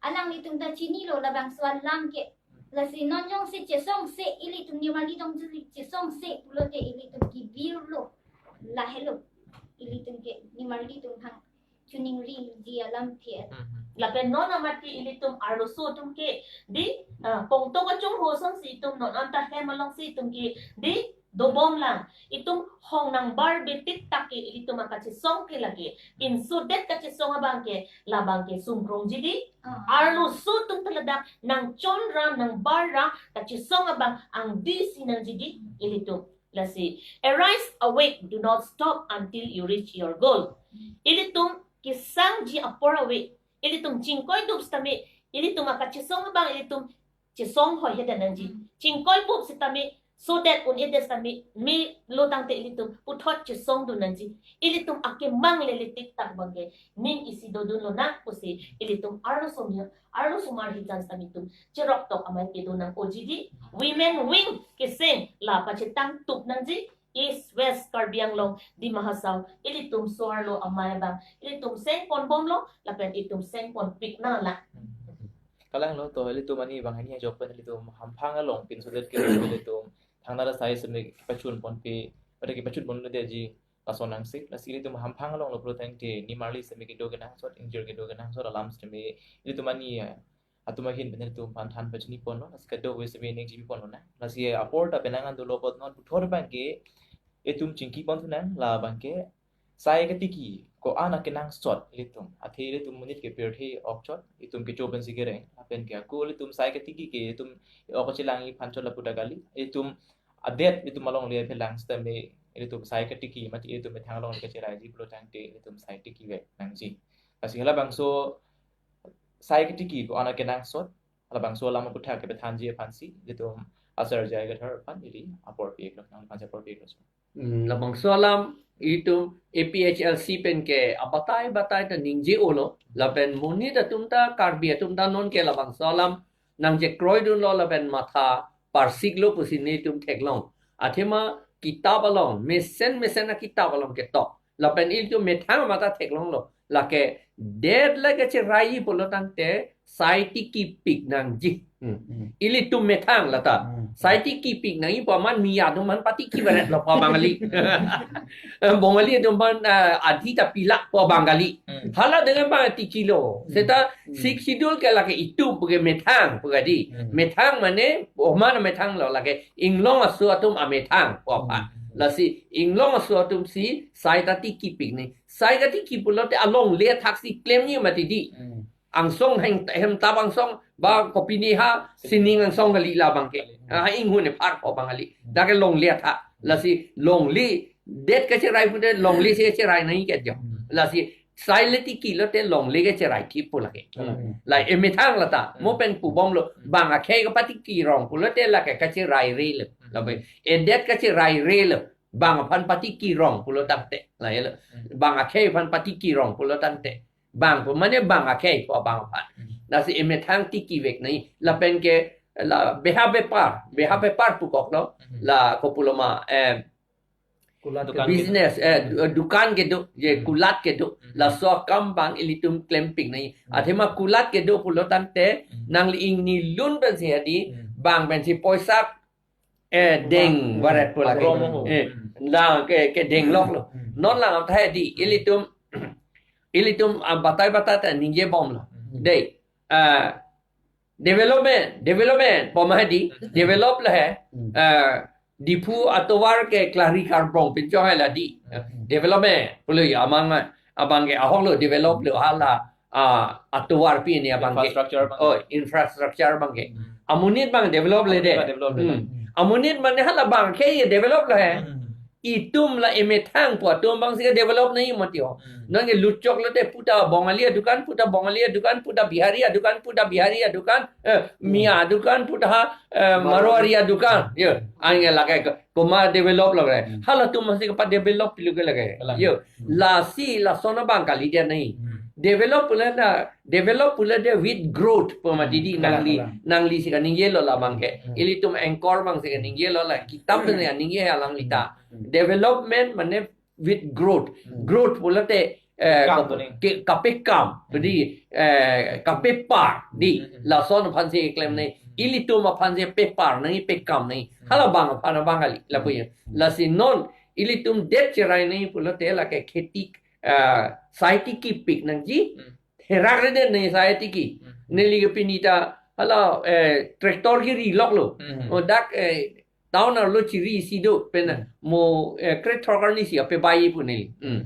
alanglitum ta chinilo labangso alam ke. Lasi non jongsi chesongse ilitum nimarli tong juli chesongse pulote ilitum kebirlo. Lahelo. Ilitum ke nimarli atum aphan chiningriji alamthe. Hmm, hmm. Lapen non amati ilitum arloso atum ke dei, ah, pongto kachongho asonsi itum non anta hem alongsi itum ke dei dobom lang. Itum hong nangbar betik tak ke ilitum akachesong ke lake. Pinso det kachesong abang ke labang ke sungkrongji di. Ah. Arloso atum ta ladak nangchon ra nangbar ra kachesong abang angdi si nangji di ilitum. Lasi, arise, awake, do not stop until you reach your goal. Ilitum kesangji apor ave. Ilitum chingkoidup sitame, ilitum akachesong abang ilitum chesong hoihedet nangji. Mm. Chingkoibup sitame, so that un-edet sitame, melo tangte ilitum puthot chesongdun nangji. Ilitum akemang lele tik tak abang ke, ning isi dodun lonang pusi, ilitum arloso mi, arloso mar hijan sitame itum cherok tok amei kedo nang-oji di, women wing keseng la pachetangtup nangji, East, West, Karbi Anglong, Dima Hasao, ilitum so-arlo amei abang, ilitum sengponbomlo, lapen itum sengponpik nang lang. Kalanglo to, ilitum ani bang ani ajok pen ilitum hamphang along pinsodet ke ilitum thangnat asai seme kepachunponpe, pada kepachunponpe detji lason nangsik, lasi ilitum hamphang along lo pulo tangte nimarli seme kedo kenangsot, ingjir kedo kenangsot alam seme ilitum ani, eh, atum ahin pen ilitum aphan than pachiniponlo, lasi kadokave seme ningjepiponlo nang. Lasi apor ta penang an dolo apot non puthot abang ke itum chingkiponthu nang, labang ke sai katiki ko-an akenangsot ilitum. Athe ilitum monit ke pirthe okchot, itum kecho pensi kereng, lapen ke ako ilitum sai katiki ke itum ok chelangji aphan chot lapu ta kali. Itum adet itum alongle aphelang sitame ilitum sai katiki mati ilitum methang along kacheraiji pulo tangte ilitum sai tikivek nangji. Lasi halabangso sai katiki ko-an akenangsot, halabangso alam aputhak kepethanji aphansi ilitum asar jai gathar aphan ili apor pi-iklo, nang aphansi apor pi-iklo. Hmm, labangso alam itum A P H L C pen ke abatai batai ta ningje-olo, lapen monit atum ta, Karbi atum ta non ke labangso alam nangjekroidunlo lapen matha parsiklo pusi nelitum theklong. Athema kitap along, mesen mesen akitap along ketok, lapen ilitum methang mata theklonglo. Lake det le kacherai pulo tangte sai tikipik nangji. Hmm. Hmm. Ilitum methang lata. Hmm. Sai tikipik nangji pu amat Miya atum aphan patiki baret lo pu abang kali. Eh, Bongali atum aphan, eh, adhi ta pilak pu abang kali. Hmm. Hala dengan abang tikilo. Hmm. Seta Hmm. Sixth Schedule ke lake itum pu ke methang pu kali. Hmm. Methang mane, oman methang lo lake inglong aso atum amethang pu aphan. Hmm. Lasi inglong aso atum si sai ta tikipik nangji. Sai katiki pulote alongle athak si klemji mati di. Hmm. Angsong heng, hemtap angsong ba kopine ha sining angsong kali labang ke. Kali. Ah, inghun ephar ko abang kali. Hmm. Dak ke longle athak. Lasi longle det kacherai pulote longle si kacherai nangji ke jo. Hmm. Lasi sai le tikilote longle kacherai thip pu lake. Hmm. La emethang lata. Hmm. Mo pen pubomlo. Hmm. Bang akhei kapatiki rong pulote lake kacherai relo. Hmm. Labe edet kacherai relo. Bang aphan patiki rong pulo tangte. La elo. Hmm. Bang akhei aphan patiki rong pulo tangte. Bang pu mane bang akhei pu abang aphan. Hmm. Lasi emethang tikivek nangji. Lapen ke la beha bepar, beha bepar pukoklo. Hmm. La kopuloma, eh, Kulat Dukan business, eh, du-, dukan kedo, je Hmm. kulat kedo. Hmm. Laso akam abang ilitum klempik nangji. Hmm. Athema kulat kedo pulo tangte, Hmm. nangli ingnilun pensi hadi, Hmm. bang pensi poisa eh, Bang. deng baret pu lake. Agro mo. Eh, Hmm. la ke, kedeng loklo. Hmm. Non lang athai di, ilitum, ilitum, ah, batai batai ta ningjebomlo. Hmm. Dei, ah, development, development, pu ma hadi, Hmm. develop le he, Hmm. ah, Diphu atovar ke Klari Karbong pinchong hai la di. Hmm. Development, pulo ya amang, abang ke ahok lo develop lo hala, ah, atovar pi ni abang ke. Infrastructure abang. Oh, infrastructure abang ke. Hmm. Amonit abang develop le de. Amonit abang develop le de. Hmm. Amonit mane hala abang ke develop lo he. Hmm. Itum la emethang pu atum abang si develop nangji mati ho. Hmm. Non ke lutchok lote puta Bongali adukan, puta Bongali adukan, puta Bihari adukan, puta Bihari adukan, eh, Hmm. Miya adukan, puta ha, eh, Marwari. Marwari adukan. Yo, ange lake ke, koma develop lake. Hmm. Halatum masih kepa develop pilu ke lake. Kalang. Yo, Hmm. lasi lason abang kalidet nangji. Hmm. Develop pule na, develop pule de with growth, pu mati di Hmm. Kalang, nangli, kalang. nangli si kaningjelo labang ke. Hmm. Ilitum anchor abang si kaningjelo la, kitab Hmm. si kaningje alangli ta. Hmm. Development mane with growth. Hmm. Growth pulote, eh, Kam kap-, tu ni. ke-, kapekam. Hmm. Jadi, eh, kapepar di. Hmm, hmm, hmm. Lason aphan si klem nangji. Hmm. Ilitum aphan si pepar nangji, pekam nangji. Hmm. Hala bang aphan abang kali, lapu ya. Hmm. Lasi non, ilitum det cherai nangji pulote lake kheti, eh, sai tikipik nangji. Hmm. Herak rede nangji sai tiki. Hmm. Neli ke pini ta, hala, eh, tractor kiri loklo. Hmm. Oh, dak, eh, Town arlo chiri isi do pen Hmm. mo, eh, kre thok arni si ape bai pu neli. Hmm.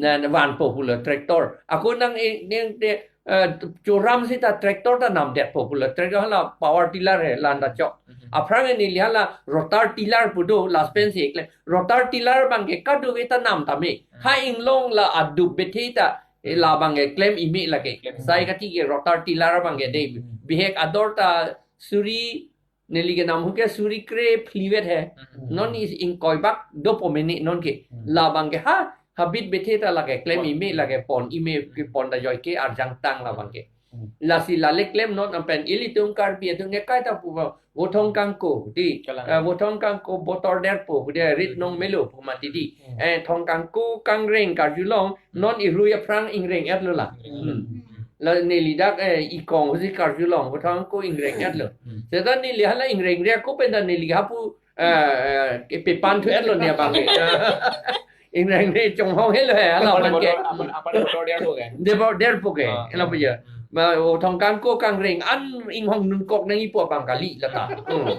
Na, na vanpo pulo tractor. Ako nang, eh, nang te, eh, choram seta tractor ta namdetpo pulo. Tractor hala power tiller he, lanta chok. Mhm. Aphrang neli hala rotor tiller pu do, last pen si ekle. Rotor tiller abangke kadokave ta nam tame. Mhm. Ha inglong la adup bethe ta, eh, labangke klem ime lake. Klem. Sai kati ke rotor tiller abangke de. Mhm. Bihek ador ta suri, neli ke nam ahut ke suri kre phli vet he. Mhm. Non is ingkoi bak dopo mene non ke. Mhm. Labangke ha, habit bethe ta lake klem Pon. ime lake pon, ime kepon ta joike arjang tang labangke. Hmm. Lasi lale klem non ampen ilitum Karbi atum ke kaita pu ba, vothong kangko di, Kalang. eh, vothong kangko botor derpo, dia rit Hmm. nong melo pu mati di. Hmm. Eh, thong kangko kangreng karjulong, Hmm. non irui aphrang ingreng etlo la. Hmm. Hmm. La neli dak, eh, ikong husi karjulong, vothong kangko ingreng etlo. Hmm. Seta neli hala ingreng re ako pen ta neli hapu, eh, eh, kepepan thu etlo ne abang ke. Ingreng ne chonghong helo he, hala Apar abang ke. botor, apar, apar botor derpo ke. Derpo, derpo ke, Ah. hala puja. Hmm. Ma, vothong kangko kangreng an inghong nun kok nangji pu abang kali lata. Hmm.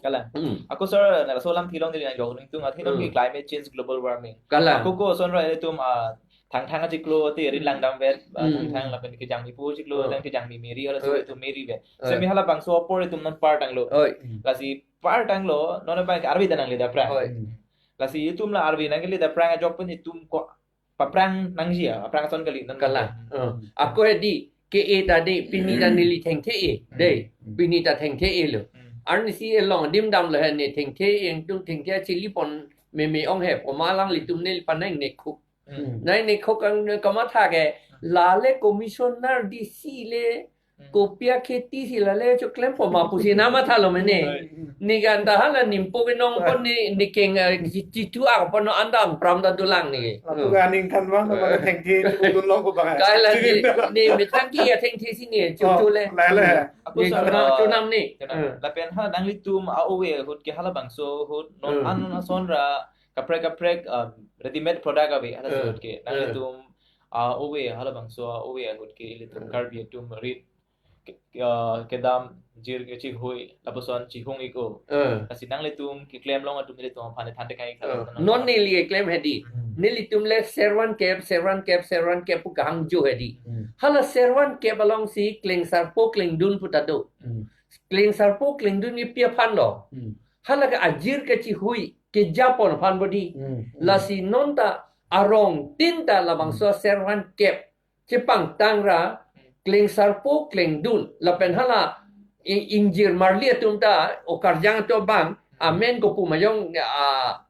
Kalang. Hmm. Ako sir, na laso alam thilong neli nangjok nangtum, athe Hmm. nonke climate change, global warming. Kalang. Ako ko son ra ilitum, ah, Thangthang achiklo te rin Hmm. langdam vet, ah, Hmm. Thangthang lapen kejang mipo chiklo, Oh. dan kejang mi miri, hala Oh. so itum miri vet. Oh. Semi halabangso apor itum non par tanglo. Oi. Lasi par tanglo, non abang arve ta nangle dak aphrang. Oi. Hmm. Lasi itum la arve nangle dak aphrang ajok pen itum ko paprang nangji ya, paprang ason kali non Kalang. kali. Eh. Ako hedi, ke-e ta de, pini ta neli thengthe-e, Hmm. de, Hmm. pini ta thengthe-e lo. Hmm. Arnisi along adim damlo he ne thengthe-e, ingtung thengthe chili pon meme ong he, poma alanglitum neli panang ne khuk. Hmm. Nai ne khuk ang kamatha ke, Hmm. lale commissioner D C le, Hmm. kopi akheti si lale choklem poma pusi namathalo mene. Hmm. Ni ganta hala nimpo ke nong pon ni, ni keng, eh, chi-, chitu ak pon no andang pram ta dolang ni. Lapu Hmm. ganing kan bang, Hmm. bang thengthe chukudun long ko bang. Kaila ni, Chini ni methang ke-e athengthe si ni, Oh, chuchu le. lale. Hmm. Ako Ni sa, chuna-, ah, chunam ni. chunam. Hmm. Lapen ha nanglitum a-ove ahut ke halabangso ahut non Hmm. an ason ra kaprek kaprek, um, readymade product ave, hala Eh, sot ke. eh. Nanglitum, ah, ove, halabangso, ah, ove ahut ke, ilitum Eh. Karbi atum rit, ke, ah, kedam, jir kechihui, lapuson chihung ik-o. Eh. Lasi nanglitum, keklem long atum nelitum aphan than tekang ik Eh. tha. Non neli keklem hedi. Hmm. Nelitum le servan kep, servan kep, servan kep pu kahangjo hedi. Hmm. Hala servan kep alongsi klengsarpo klengdun pu ta do. Hmm. Klengsarpo klengdun ke pi aphan lo. Hmm. Hala ke ajir kechihui, kejapon aphan bodi. Hmm. Lasi non ta arong tin ta labangso servan kep chepangtang ra klengsarpo klengdun. Lapen hala i-, ingjir marli atum ta okarjang atum abang amen kopu mayong, ah,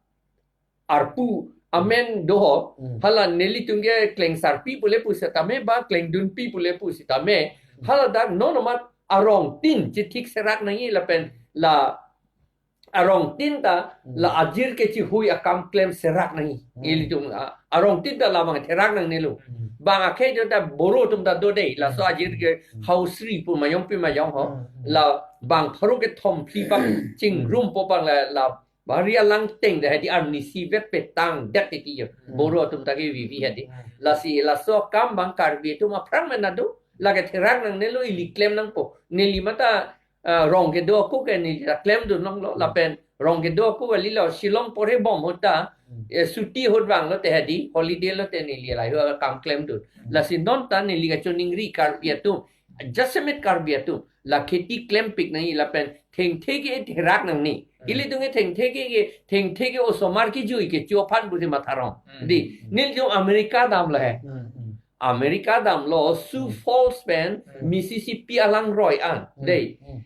arpu amen doho. Hmm. Hala nelitum ke klengsarpi pule pusitame ba klengdunpi pule pusitame. Hmm. Hala dak non amat arong tin chethik serak nangji lapen la arong tin ta Hmm. la ajir kechihui akam klem serak nangji. Hmm. Ilitum, ah, arong tin ta labang therak nangnelo. Hmm. Bang akhei jo ta boro atum ta do dei, laso Hmm. ajir ke Hmm. hausri pu mayong pi mayong ho. Hmm. Hmm. Labang pharo kethom phli bang chingrum po bang la, la bari alang teng de hedi arnisi vet petang det tiki jo. Hmm. Boro atum ta ke vivi hedi. Hmm. Lasi laso akam bang Karbi atum aphrang mena do, lake therak nangnelo ili klem nangpo. Neli mata, ah, rong kedo ako ke neli ta klemdun longlo, Hmm. lapen rong kedo ako kali lo, Shillong porhe bom ahut ta, Hmm. eh, chuti ahut vanglo te hedi, holiday lo te neli lahai akam klemdun. Hmm. Lasi non ta neli kachiningri Karbi atum, jasemet Karbi atum, la kheti klempik nangji lapen thengthe ke therak nangne. Hmm. Ilitum ke thengthe ke, ke, thengthe ke osomar kejui kecho aphan pusi matharong. Hmm. Di, Hmm. nelitum America damlo he. Hmm. Hmm. America damlo Sioux Hmm. Falls pen Hmm. Mississippi alangroi an. Hmm. Dei. Hmm.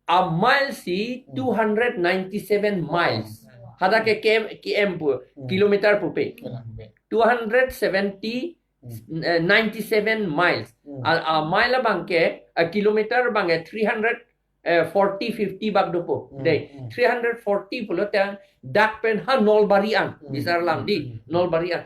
A mile si Hmm. two hundred ninety-seven miles. Hmm. Hadak ke K M, K M pu, Hmm. kilometer pupe. Hmm. Two hundred seventy, Hmm. eh, ninety-seven miles. Hmm. A, a mile abang ke, a kilometer abang ke three hundred, eh, forty, fifty bak dopo. Hmm. Dei, Hmm. three hundred forty pulo te dak pen ha Nolbari an. Hmm. Bisar lam di, Hmm. Nolbari an.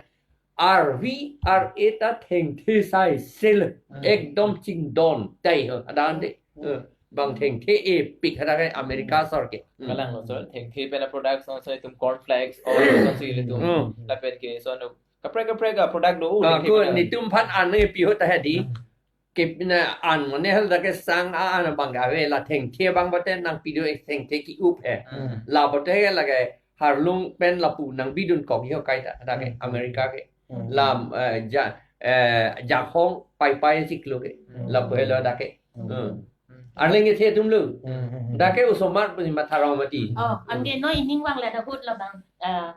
Arvi ar-e ta thengthe sai sel. Hmm. Ekdom chingdon tai ho, adan de. Hmm. Eh, bang thengthe-epik hadak ke America Hmm. asor ke. Hmm. Kalang lo, sir. Thengthe pen a-product son, son itum corn flakes, or son si itum. Hmm. Lapen ke son kaprek kaprek a-product do, Ah, thengthe ko pen a- nelitum aphan ane pi ahut ta hedi. Hmm. Kep na an mane hal dak ke sang a an abang ke ave, la thengthe abang bate nangpido, thengthe ki-up he. Hmm. La bate ke lake harlung pen lapu nangbidunkok yo kai ta dak ke, hmm, America ke. Hmm. La, eh, ja, eh, Jakhong Paipai chiklo ke. Hmm. Lapu helo dak ke. Hmm. Hmm. Arleng ke the atum lo. Hmm, hmm, hmm. Dak ke osomar pusi matha rong mati. Oh, anke non ining vanglo dak ahut labang, eh,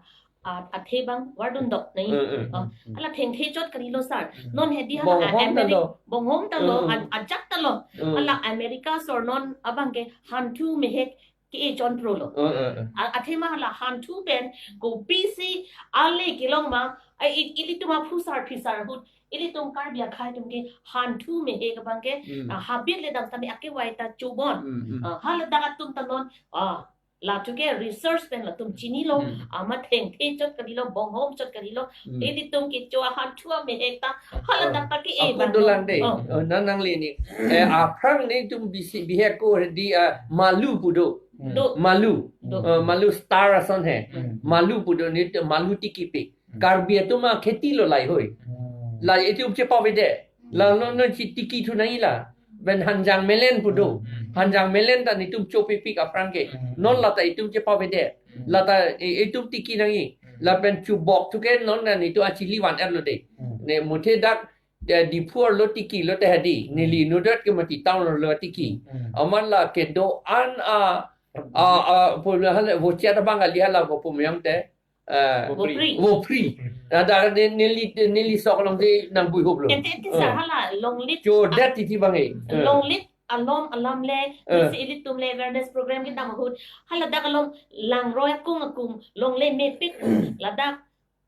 a, athe abang vardun dok nai. Hmm, hmm, oh, hmm, hmm. Hala thengthe chot kalilo sir. Hmm. Non hedi hala Bonghom ta Ameri-, lo. Bonghom ta lo, hmm, hmm, a, ajat ta lo. Hmm. Hala America sor non abang ke hanthu mehek ke-e chonpro lo. Hmm, hmm, hmm. A, athema hala hanthu pen kopisi ale kelong ma, a, i-, ilitum aphusar phisar ahut, ilitum Karbi akhai atum ke hanthu mehek abang ke, hmm, a, habit le dam tame akevai ta chobon. Hmm, hmm. A, hala dak atum ta non, a, latum ke research pen latum chinilo, hmm, amat thengthe chot kalilo, bonghom chot kalilo. Hmm. Ilitum kecho ahanthu amehek ta, hala, ah, dak ta ke-e akun abang dolang lo. De. Oh. Oh, nang nangle ni. Eh, aphrang netum bisi bihek ko di, ah, Malu pu do. Hmm. Do. Malu. Do. Eh, Malu star ason he. Hmm. Malu pu do, netum Malu tikipik. Hmm. Karbi atum akheti lo lahei. Hmm. La itum chepavede. Hmm. La non non chi tiki thu nangji la. Pen hanjang melen pu do. Hmm. Hanjang melen ta netum chopipik aphrang ke. Hmm. Non la ta itum chepavede. Hmm. La ta i-, itum tiki nangji. Hmm. Lapen chubok thu ke non na netum achili van-et lo de. Hmm. Ne muthe dak, eh, Diphu arlo tiki lote hedi. Hmm. Neli inutvet ke mati town arlo tiki. Hmm. Amat la kedo-an a, a, a, pu hal vochet abang kali hala ko pu meyang te. Eh, Vopri. Vopri. Vopri. Vopri. Ada ne-, neli, neli sok alongsi nangbuihup lo. Ente, ente, eh, sir, hala Longlip. Chodet titi bang e. Eh. Longlip alom alam le, eh, nisi ilitum le awareness program kedam ahut. Hala dak alom langroi akung akung, longle mepik, ladak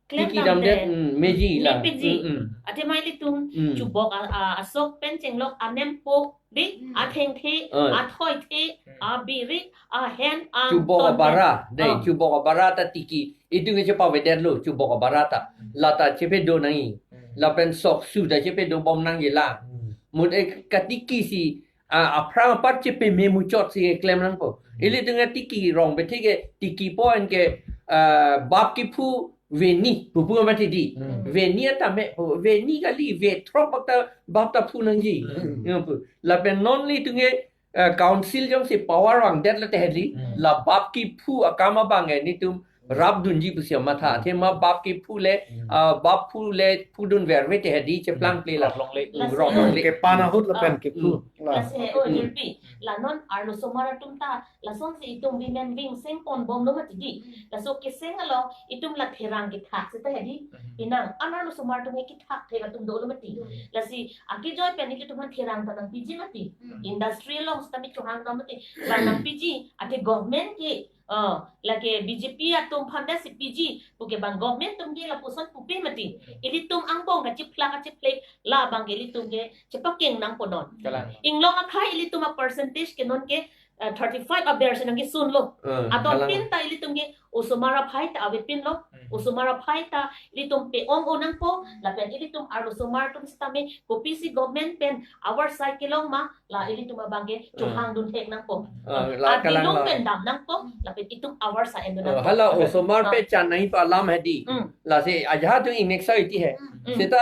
klem tiki dam damdet, te, hmm, meji la. Mepikji. Hmm, hmm. Athema ilitum, hmm, chubok a, a, asok pen chenglok anempo, di, hmm, athengthe, ah, athoithe, hmm, abirik, ahen, chubok anton abara, pen, dei, ah, chubok abara ta tiki. Itum ke chepavedet lo, chubok abara ta. Hmm. La ta chepedo nangji. Hmm. Lapen sok su ta chepedo bom nangji la. Hmm. Mut e katiki si, ah, aphrang apar chepeme muchot si klem nangpo. Hmm. Ilitum ke tiki rong bethe ke tiki point ke, ah, bap kephu veni, pupu mati di. Hmm. Veni atame, veni kali, ve throk bap ta, bap ta phu nangji. Hmm. Ya pu. Lapen non ilitum ke, eh, council jongsi power vangdet lote hedi, hmm, la bap kephu akam abang e netum rapdunji pusi matha. Hmm. Athema bap kephu le, hmm, ah, bap phu le phudun verve te hedi cheplang, hmm, ple la. Rok longle. Lasi rok longle. Kepan ahut lapen, ah, kephu. Hmm. La. Lasi he, oh, hmm, jirpi. La non arlosomar atum ta, lasonsi itum women wing sengpon bomlo mati di. Hmm. Laso keseng along itum la therang kethak seta hedi. Hmm. Penang, an arlosomar atum ke kethak thek atum dolo mati. Hmm. Lasi akejoi pen ilitum aphan therang ta nangpiji mati. Hmm. Industry along seta mi chohang ta mati. Bang nangpiji, athe government ke, oh, lake B J P atum aphan ta si piji, puke bang government atum ke lapuson pupe mati. Hmm. Ilitum angbong kachiphlak kachiplek, labang ke ilitum ke chepakeng nangpo non. Kalang. Inglong akhai ilitum a percentage ke non ke, eh, thirty-five aber si nangkesunlo. Eh, aton kalang. Pin ta ilitum ke osomar aphai ta avepinlo. Hmm. Osomar aphai ta ilitum pe-ong-o nangpo, lapen ilitum arlosomar atum sitame kopisi government pen avarsai kelong ma, la ilitum abang ke, hmm, chohangdun thek nangpo. Ah, la kalang. Adilong la pen dam nangpo, lapen itum avarsai endun, oh, nangpo. Hala osomar, ah, pechan nangji pu alam hedi. Hmm. Lasi ajahak atum ingnek sai ti he. Hmm. Seta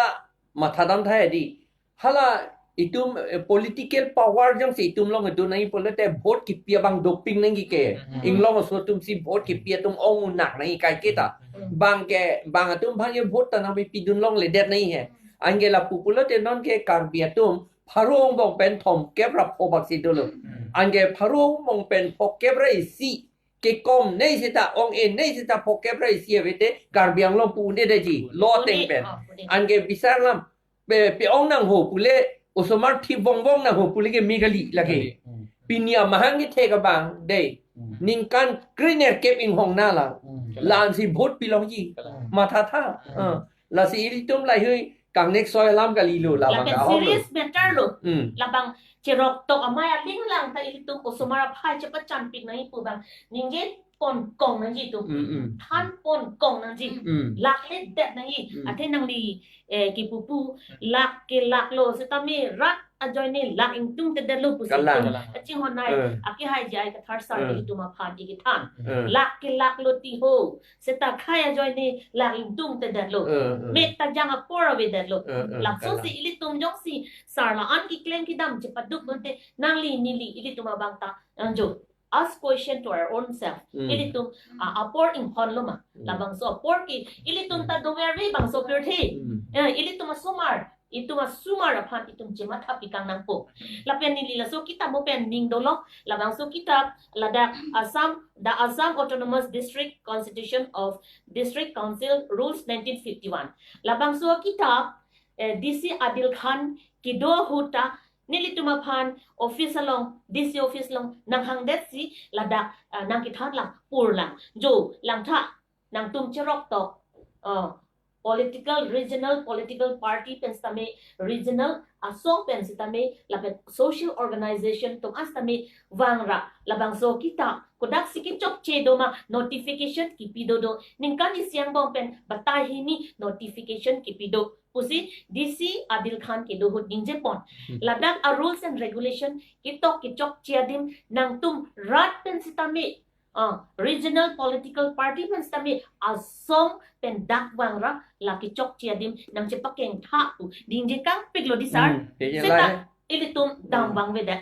mathadam tha hedi. Hala itum, eh, political power jongsi itum along itum nangji pulote vote kipi abang doping nangji ke. Hmm. Inglong aso atum si vote kipi atum ong unak nangji kaike ta. Hmm. Bang ke, bang atum aphan ke vote ta nangpipidun longledet nangji he. Anke lapu pulote non ke Karbi atum pharo angbong pen thomkep ra pho bak si dolo. Hmm. Anke pharo angbong pen phokep ra isi kekom nei seta, ong-e nei seta phokep ra isi avete Karbi Anglong pu-un-edetji, lo ateng pen. Pu-un-e, ah, pu-un-e. Anke bisar alam, pe, pe-ong nangho pule, osomar thip vongvong nangho pule ke me kali lake. Kali. Hmm. Pini amahang kethek abang, dei. Hmm. Ningkan krenerkep inghong na la. Hmm. La-ansi vote pilongji. Kalang. Mathatha. Hmm. Ah. Lasi ilitum lahei kangnek soi alam kalilo labang. Lapen ahok lo. Serious matter lo. Hmm. Labang cheroktok amei aling lang ta ilitum osomar aphai chepachanpik nangji pu bang. Ningje pon kong nangji itum. Mm, mm. Than pon kong nangji. Mm. Lakh le det nangji. Mm. Athe nangli, eh, kipupu, lakh ke lakh lo setame rat ajoine lakh ingtungtedetlo pusi Kalang. itum kachinghon ai, Eh. akehai J I Kathar sir Eh. ilitum aphan ikethan. Eh. Lakh ke lakh lo ti ho. Seta khei ajoine lakh ingtungtedetlo. Eh, eh. Mek ta jang apor avedetlo. Eh, eh, Laso kalang. Si ilitum jongsi sir la-an keklem kedam chepaduk bonte nangli neli ilitum abang ta anjo. Ask question to our own self. Mm. Ilitum, ah, apor inghon lo ma. Mm. Labangso apor ke ilitum ta doverve bangso pirthe. Mm. Eh, ilitum asomar, itum asomar aphan itum chematha pikang nangpo. Lapen neli laso kitab mo pen ning dolo, labangso kitab ladak Assam, The Assam Autonomous District Constitution of District Council Rules nineteen fifty-one. Labangso kitab, eh, D C Adil Khan kedo ahut ta nelitum aphan office along, D C office along nanghangdetsi ladak, ah, nangkethan lang pur lang. Jo, langtha, nangtum cherok tok, ah, political, regional political party pen sitame, regional asong pen sitame, lapen social organization atum an sitame vangra, labangso kitab kodaksi kechokche do ma notification kipi dodo. Ningkan isi angbong pen batai hini notification kipi do pusi D C Adil Khan kedo ahut ningjepon. Hmm. Ladak a rules and regulation ketok kechokche adim nangtum rat pen sitame, ah, regional political party pen sitame asong pen dak vangra la kechokche adim nangchepakeng tha pu ningje kangpiklo di sir. Hmm, kaya Seta lai. ilitum dam Hmm. vangvedet.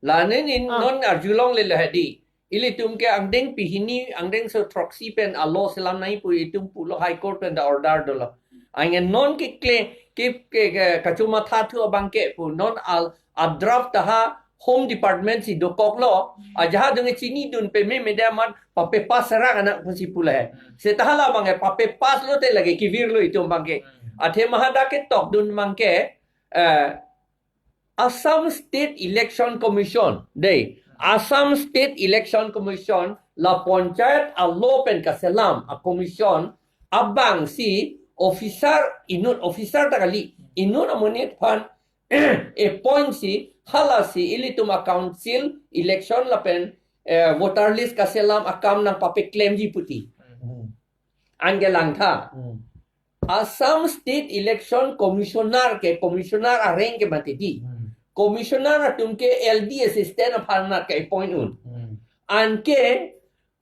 Lane nin Ah. non arjulongle lahedi. Ilitum ke angdeng pihini, angdeng so throksi pen a law selam nangji pu itum pulo High Court pen ta order dolo. Anke non ke kle, ke, ke, ke, kachomathathu abang ke pu non al, a draft ta ha Home Department si dokoklo. Ajahak adung chinidun peme media man pape pass serak anak pusi pule. Seta hala abang ke pape pass lote lake kevirlo itum abang ke. Athema hadak ketokdun abang ke, eh, Assam State Election Commission, dei, Assam State Election Commission la panchayat a law pen kaselam a commission abang si officer, inut officer ta kali, inut amonit aphan appoint si, hala si ilitum a council election lapen, eh, voter list kaselam akam nangpapeklemji puti. Hmm. Anke langtha. Hmm. Assam State Election Commissioner ke, commissioner areng ke mati di. Hmm. Commissioner atum ke L D assistant aphan nat ka appoint un. Hmm. Anke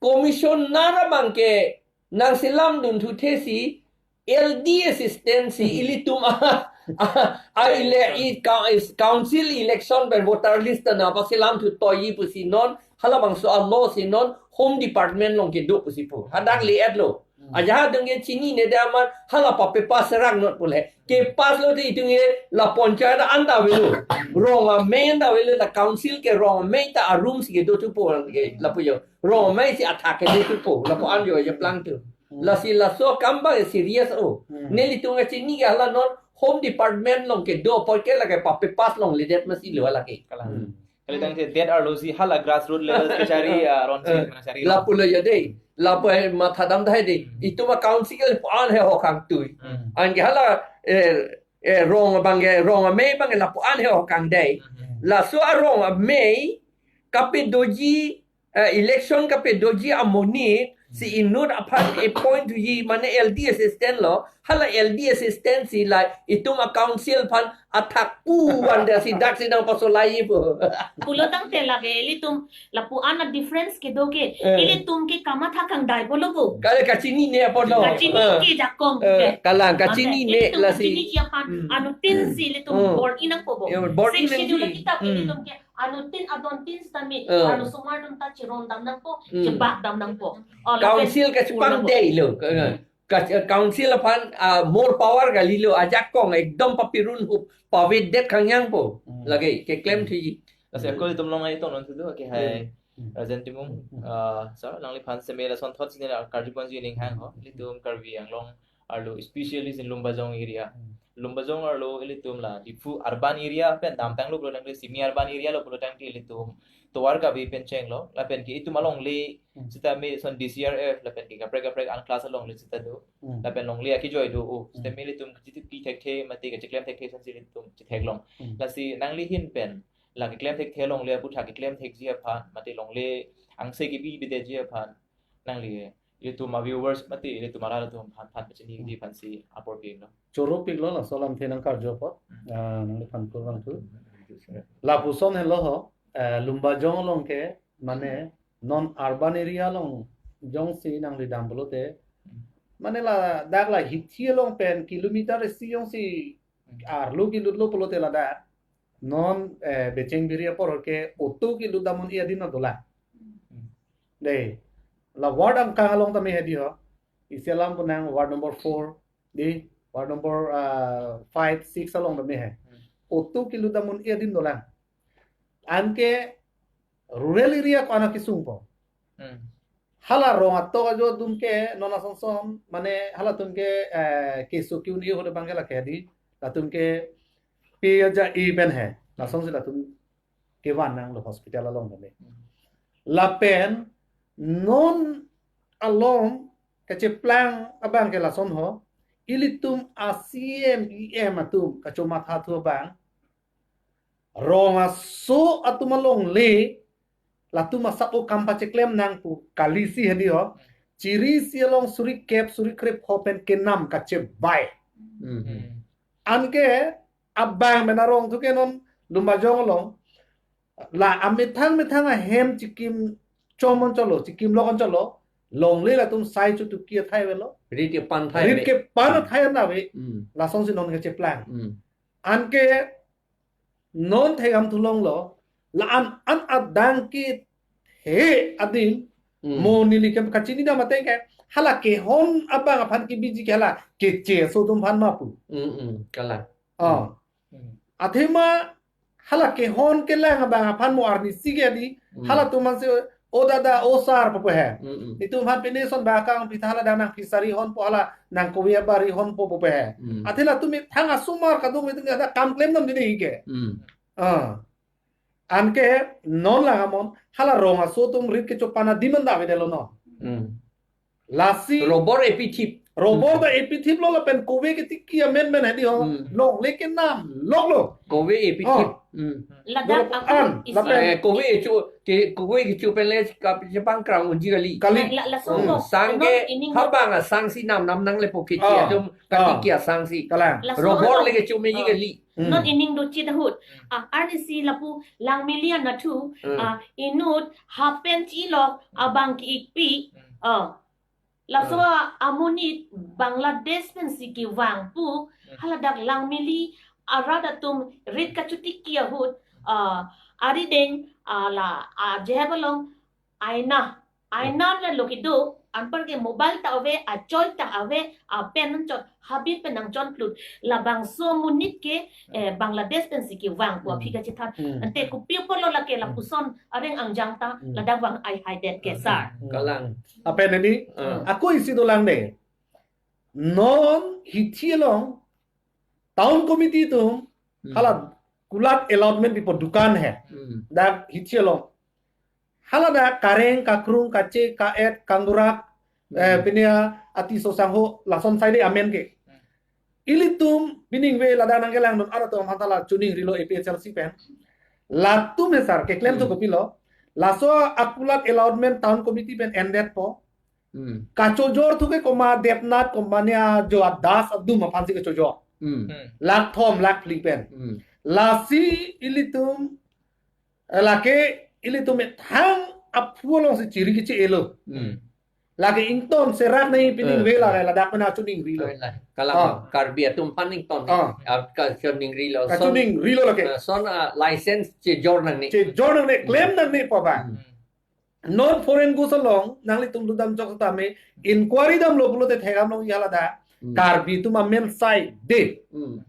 commissioner abang ke nangselamdun thuthe si L D assistant si ilitum a, a, a ele, i, ka, is, council election pen voter list ta nangpaselam thu toiji pusi non, halabangso a law si non Home Department along kedo pusi pu. Hadak le-etlo. Ajahak adung ke chinine dei amat hala pape pass serak not pule. Ke pass lote itum ke la panchayat anta avelo. Rong amei anta avelo, la council ke rong amei ta a room si kedo thupo ke lapu jo. Rong amei si athak kedo thupo. Lapu-an jo aja plang thu. Lasi laso akam abang serious o. Hmm. Nelitum ke chini ke hala non Home Department along kedo apot ke lake pape pass longledet masi lo lake. Kalang. Hmm. Kali tangte det arlo si hala grassroots level kachari, ah, ron si Eh, kachari lo. Lapulo ya dei. Lapu mathadam dai dei. Hmm. Itum a council ke lapu-an he hokang tui. Hmm. Anke hala, eh, eh, rong abang ke, rong amei abang ke lapu-an he hokang dei. Hmm. Laso arong amei kapedoji, eh, election kapedoji amonit si inut aphan appoint thuji mane L D assistant lo, hala L D assistant si la itum a council aphan athak pu wan dei si dak si nangpasolai pu. Pulo tangte lake ilitum lapu-an a difference kedo ke, Eh. ilitum ke kamatha kangdai pulo ko. Kali kachinine apotlo. Kachini Eh. ke jakong Eh, ke. Kalang, Ante kachinine ilitum lasi. Kachinine aphan Hmm. anuttin si ilitum Hmm. bor-i nangpo bo. Ya, bor-i Sixth Schedule nangji. kitab Hmm. ilitum ke anuttin adontin sitame Hmm. arlosomar atum ta chirondam nangpo, Hmm. chebakdam nangpo. Oh, lapen Council kachepang pulo. Dei lo. Eh, ka-, council aphan, ah, more power kalilo, ajakong ekdom papirun hup pavedet kangyang po. Hmm. Lake keklem thuji. Lasi ako itum long ai tong non sudu, okay, hai. Hmm. Rajen Timung, Hmm. ah, so, nangliphan seme lason thot sini la karju ponji ning hang ho. Ilitum Karbi Anglong arlo, especially si Lumbajong area. Hmm. Lumbajong arlo ilitum la Diphu urban area pen damtanglo pulo tangte semi urban area lo pulo tangte ilitum tovar kabi pen chenglo. Lapen ke itum alongle Hmm. sitame son D C R F, lapen ke kaprek kaprek an class alongle sita do. Hmm. Lapen longle akijoi do o. Hmm. Sitame ilitum kachitip ki thekthe mate kachiklem thekthe ason si ilitum chitheklong. Hmm. Lasi nangli ahin pen la keklem thekthe longle aphuthak keklem thekji aphan mate longle angse kebi bidetji aphan nangli, ilitum a-viewers mati ilitum arat atum aphan, aphan pachini di aphansi apor pilo. Choro piklo laso alamthe nangkarju apot. Hmm. Ah, nangliphan kurvangthu. Lapuson helo ho, eh, Lumbajong along ke, mane, non urban area along jongsi nangli dam pulote, mane ladak la hithi along pen kilometer isi jongsi arlo kilutlo pulote ladak non, eh, Becheng Biri apor ke auto kilut dam un-e adim dolang. Dei, la ward angkang along tame hedi ho. Isi alam pu nang ward number four, di ward number, ah, five, six along tame he. Hmm. Auto kilut dam un-e adim dolang. Anke rural area ko-an akesung po. Hmm. Hala rong atok ajo atum ke non asonson, mane halatum ke, eh, keso ke-un-e ahut abang ke lake di, latum ke pe aja e pen he. Lasonsi latum kevan nanglo hospital along tame. Hmm. Lapen non along kacheplang abang ke lason ho, ilitum a-C M, E M atum kachomathathu abang, rong aso atum alongle, latum asap o kam pacheklem nang pu kalisi hedi ho. Chiri isi along suri kep, suri krep ho pen kenam kachebai. Hmm. Anke abang pen arong thu ke non Lumbajong along, la amethang methang ahem chikim chom on cholo, chikim lok on cholo, longle latum sai chutuki athai avelo. Rit kepan athai rit ave. Kepan athai an ave. Hmm. Lasonsi non kacheplang. Hmm. Anke non thegam thulonglo, la an, an adang kethe adim, hmm, mo neli kem kachini dam ateng ke, hala kehon abang aphan kebiji ke hala keche aso atum aphan ma pu. Hmm, hmm, kalang. Oh. Hmm. Athema hala kehon kelang abang aphan mo arnisi ke di, hmm, halatum ansi, "O dada, o sir," pupo he. Hmm, hmm. Itum aphan pine son ba kang pitha hala dang nang fishery honpo, hala nang kove abari honpo pupo he. Hmm. Athe latum methang asomar kadokave atum ke ada kam klem nam dei ke. Hmm. Ah. Anke non lang amon, hala rong aso atum rit kechopan adim an ta avedetlo non. Hmm. Lasi robor epithip. Robor ta epithip lo lapen kove ketiki amen men hedi ho. Hmm. Longle kenam loklo. Kove epithip. Oh. Hmm. Ladak dolo ako an, isi lapen eh, kove echo, ke, kove kecho pen le kap-, chepangkrang unji kali. Kali. La, la, laso Hmm. ko, Sang non ke ining habang asangsi nam nam nang lepo keche Ah. atum katiki Ah. asangsi. Kalang. Laso Robor ano. le kecho meji Ah. kali. Hmm. Non ining dochit ahut. Ah, arnisi lapu Langmili anatthu, Hmm. ah, inut hapen chilok abang ki-ikpi. Hmm. Ah. Laso Hmm. a-, amonit Bangladesh pensi kevang pu, Hmm. haladak Langmili arat atum rit kachotiki ahut, ah, arideng, ah, la, ah, jehep along, aina, aina le lo kedo, anpar ke mobile ta ave, achoi ta ave, apen nangchot, habit pen nangchon klut. Labangso amonit ke, eh, Bangladesh pensi kevang pu Hmm. aphi kachethan. Hmm. Ante kopi apotlo lake Hmm. lapuson areng angjang ta Hmm. ladak vang ai hai det ke Hmm. sir. Hmm. Kalang. Lapen ini, Ah. ako isi dolang dei. Non hithi along town committee atum Hmm. hala kulat allotment pipo dukan he. Hmm. Dak hithi along. Hala dak kareng, kakrung, kache, ka-et, kangburak, eh, Hmm. pine ati sosangho, lason saide amen ke. Hmm. Ilitum pining ve ladak nangkelangdun arat atum aphan ta la chuningrilo A P H L C pen. Latum he sir, keklem thu Hmm. kopilo. Laso akulat allotment town committee pen endetpo. Hmm. Kachojor thu ke komat Debnath, komat ne ajo adas adum aphansi kachojor. Hmm. Hmm. Lakh thom, lakh phli pen. Hmm. Lasi ilitum, eh, lake ilitum methang aphu alongsi chiri keche-elo. Hmm. Lake ington serak nai pining Eh, ve la eh. ladak pen achuningrilo. Eh, lah. Kalang Ah. Karbi atum aphan ington. Ah. Ah, kachuningrilo. Son, Kachuningrilo lake. eh, son, ah, license chejor nangne. Chejor nangne, klem nangne pu abang. Hmm. Non foreign goods along, nanglitum lutdam jok tame, inquiry damlo pulote thegam longji hala dak, Hmm. Karbi atum amen saide. Hmm.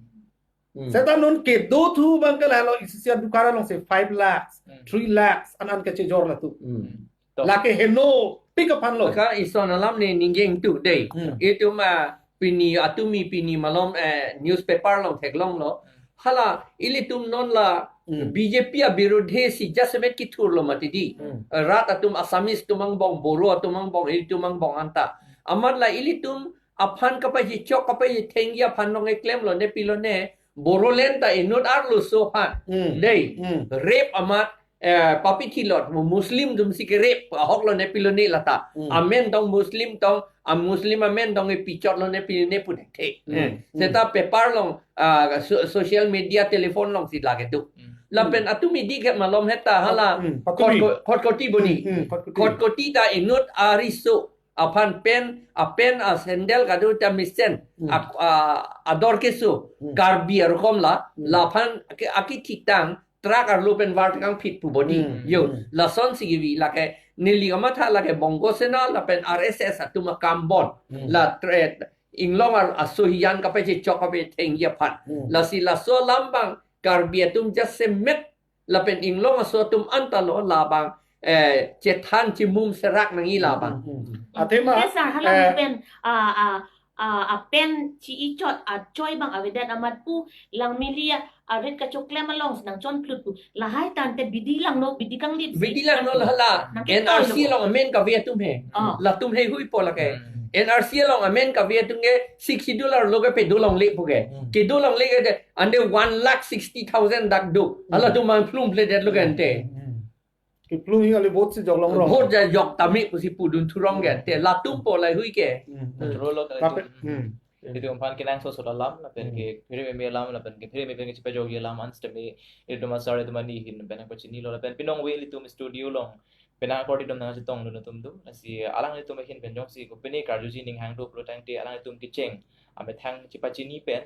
Hmm. Seta non kedo thu abang ke lahelo isi isi adukan alongsi five lakhs, Hmm. three lakhs, an an kachejor latum. Hmm. To. Lake henopik aphanlo. Maka ison alam ne ningjeng tu dei. Hmm. Itum ma pini atumi pini malom, eh, newspaper along theklonglo. Hmm. Hala ilitum non la Hmm. B J P abirudhe si jasemet kithurlo mati di. Hmm. Rat atum Assamese atum angbong, Boro atum angbong, ilitum angbong anta. Amat la ilitum aphan kapajichok, kapajithengji aphan nong eklemlo ne pilo ne. Bodoland ta inut arloso aphan. Hmm. Dei. Hmm. Rape amat eh, papi thilot, Muslim atum si kerep ahok lone pilone lata. Hmm. Amen tong Muslim tong, a Muslim amen tong e pichot lone pilone pu thekthe. Hmm. Eh, hmm. Seta paper along, ah, so-, social media, telephone along si lake do. Hmm. Lapen atum idi ke malom heta hala. Hmm. Khot ko-, khot koti boni. Hmm, hmm, khot koti. Khot koti ta inut ariso aphan pen, apen a sandal kado ta mesen, hmm, ak-, a, ador keso, hmm, Karbi arukom la, hmm, laphan ke-, akithitang truck arlo pen var tekang phit pu boni. Hmm, yo, hmm, lason si kevi lake neli kamatha lake Bongo Sena lapen R S S atum akam bon. Hmm. La tre-, inglong ar aso hijan kapache chok kapethengji aphan. Hmm. Lasi laso alam abang Karbi atum jasemet lapen inglong aso atum anta lo labang, eh, chethan chimum serak nangji labang. Hmm, hmm, hmm. Athema, yes, sir. Hala, eh, pen, ah, ah, ah, apen chi-ichot achoi abang avedet amat pu, lang mili a, arit kachoklem along si nangchon plut pu. Lahai tangte bidi langno, bidi kanglit si. Bidi langno hala. Nang N R C ketoi lo. Along amen kave atum he. Oh. Latum heihui po lake. Hmm. N R C along amen kave atum ke Sixth Schedule arlo ke pedo longle pu ke. Hmm. Kedo longle ke de, ante one lakh sixty thousand dak do. Hmm. Halatum man plum ple det lo ke ante. Hmm. Keplung hi kali vote si jok longrong. Vote ja jok tame pusi pudun thurong ke ante. Latum po laheihui ke. Hmm. Control lo ka Tapi, itum. Hmm. Itum aphan kenangsot sot alam, lapen, hmm, ke phere meme alam, lapen ke phere meme ke chepajok alam, an sitame itum asar itum ani ahin pen pachinilo, lapen pinong ave ilitum studio along pen akor itum nangchetongdun atum do. Lasi alanglitum ahin pen jongsi kopine karjuji ning hang do pulo tangte alanglitum kecheng amethang chepachini pen,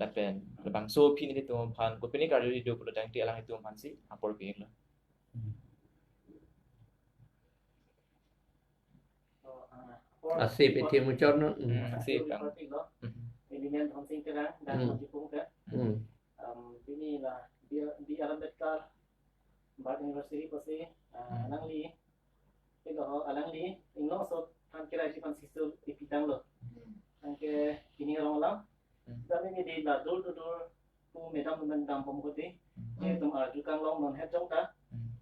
lapen labangso aphi nelitum aphan kopine karjuji do pulo tangte alanglitum aphan si apor pi-iklo. Hmm. Asip iti muchor non. Hmm, asip, Kang. Hmm. Ini Nen Dhonsing Terang dan, hmm, Jipung ke. Hmm. Em, ini la dia di Ambedkar Bharat University pusi, ah, hmm, alangli, ilo ho, alangli inglong aso than kira isi pan sisul ipitanglo. Hmm. Tangke ini rong alam. Hmm. Dan ini di la dur dur dur pu medam men dam pom koti. Hmm. Itum arju kanglong non het jong ta. Hmm.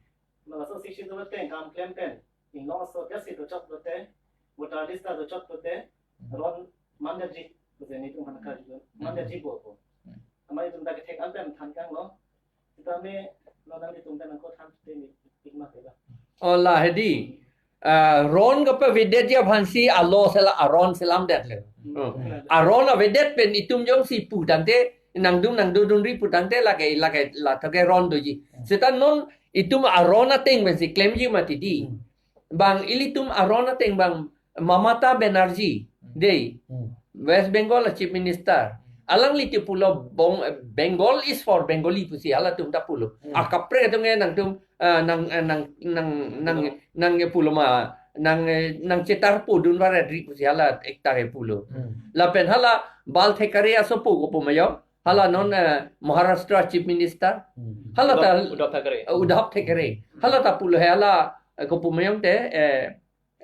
Malaso Sixth Schedule ateng kam klem pen inglong aso jas si dochot lote, voter list ta dochot lote, hmm, ron mandetji, pusi nelitum aphan karju, hmm, mandetji bo bo. Hmm. Amai itum ta kethek an pen than kanglo. Sitame lo nanglitum pen nangkothan te ni ikma tela. Oh, la hedi. Ah, ron kapavedetji aphan si alo sela, aron selamdet le. Hmm. Hmm. Aron avedet pen itum jongsi pu tangte, nangdun nangdodunri pu tangte lake, lake, la thake ron doji. Hmm. Seta non itum aron ateng pensi klemji mati di. Hmm. Bang ilitum aron ateng bang Mamata Banerjee, hmm, dei. Hmm. West Bengal a Chief Minister. Alangli ti pulo bong, Bengal is for Bengali pusi halatum ta pulo. Hmm. Akaprek atum ke nangtum, ah, nang, ah, nang, nang, nang, nang ke pulo ma, nang, eh, nangchetar pudun varet ri pusi hala ekta ke pulo. Hmm. Lapen hala Bal Thackeray asopo kopu ma yo. Hala non, eh, Maharashtra Chief Minister. Hmm. Hala ta Uddhav, Uddhav Thackeray. Eh, Uddhav Thackeray. Hala ta pulo he hala, eh, kopu ma yo te, eh,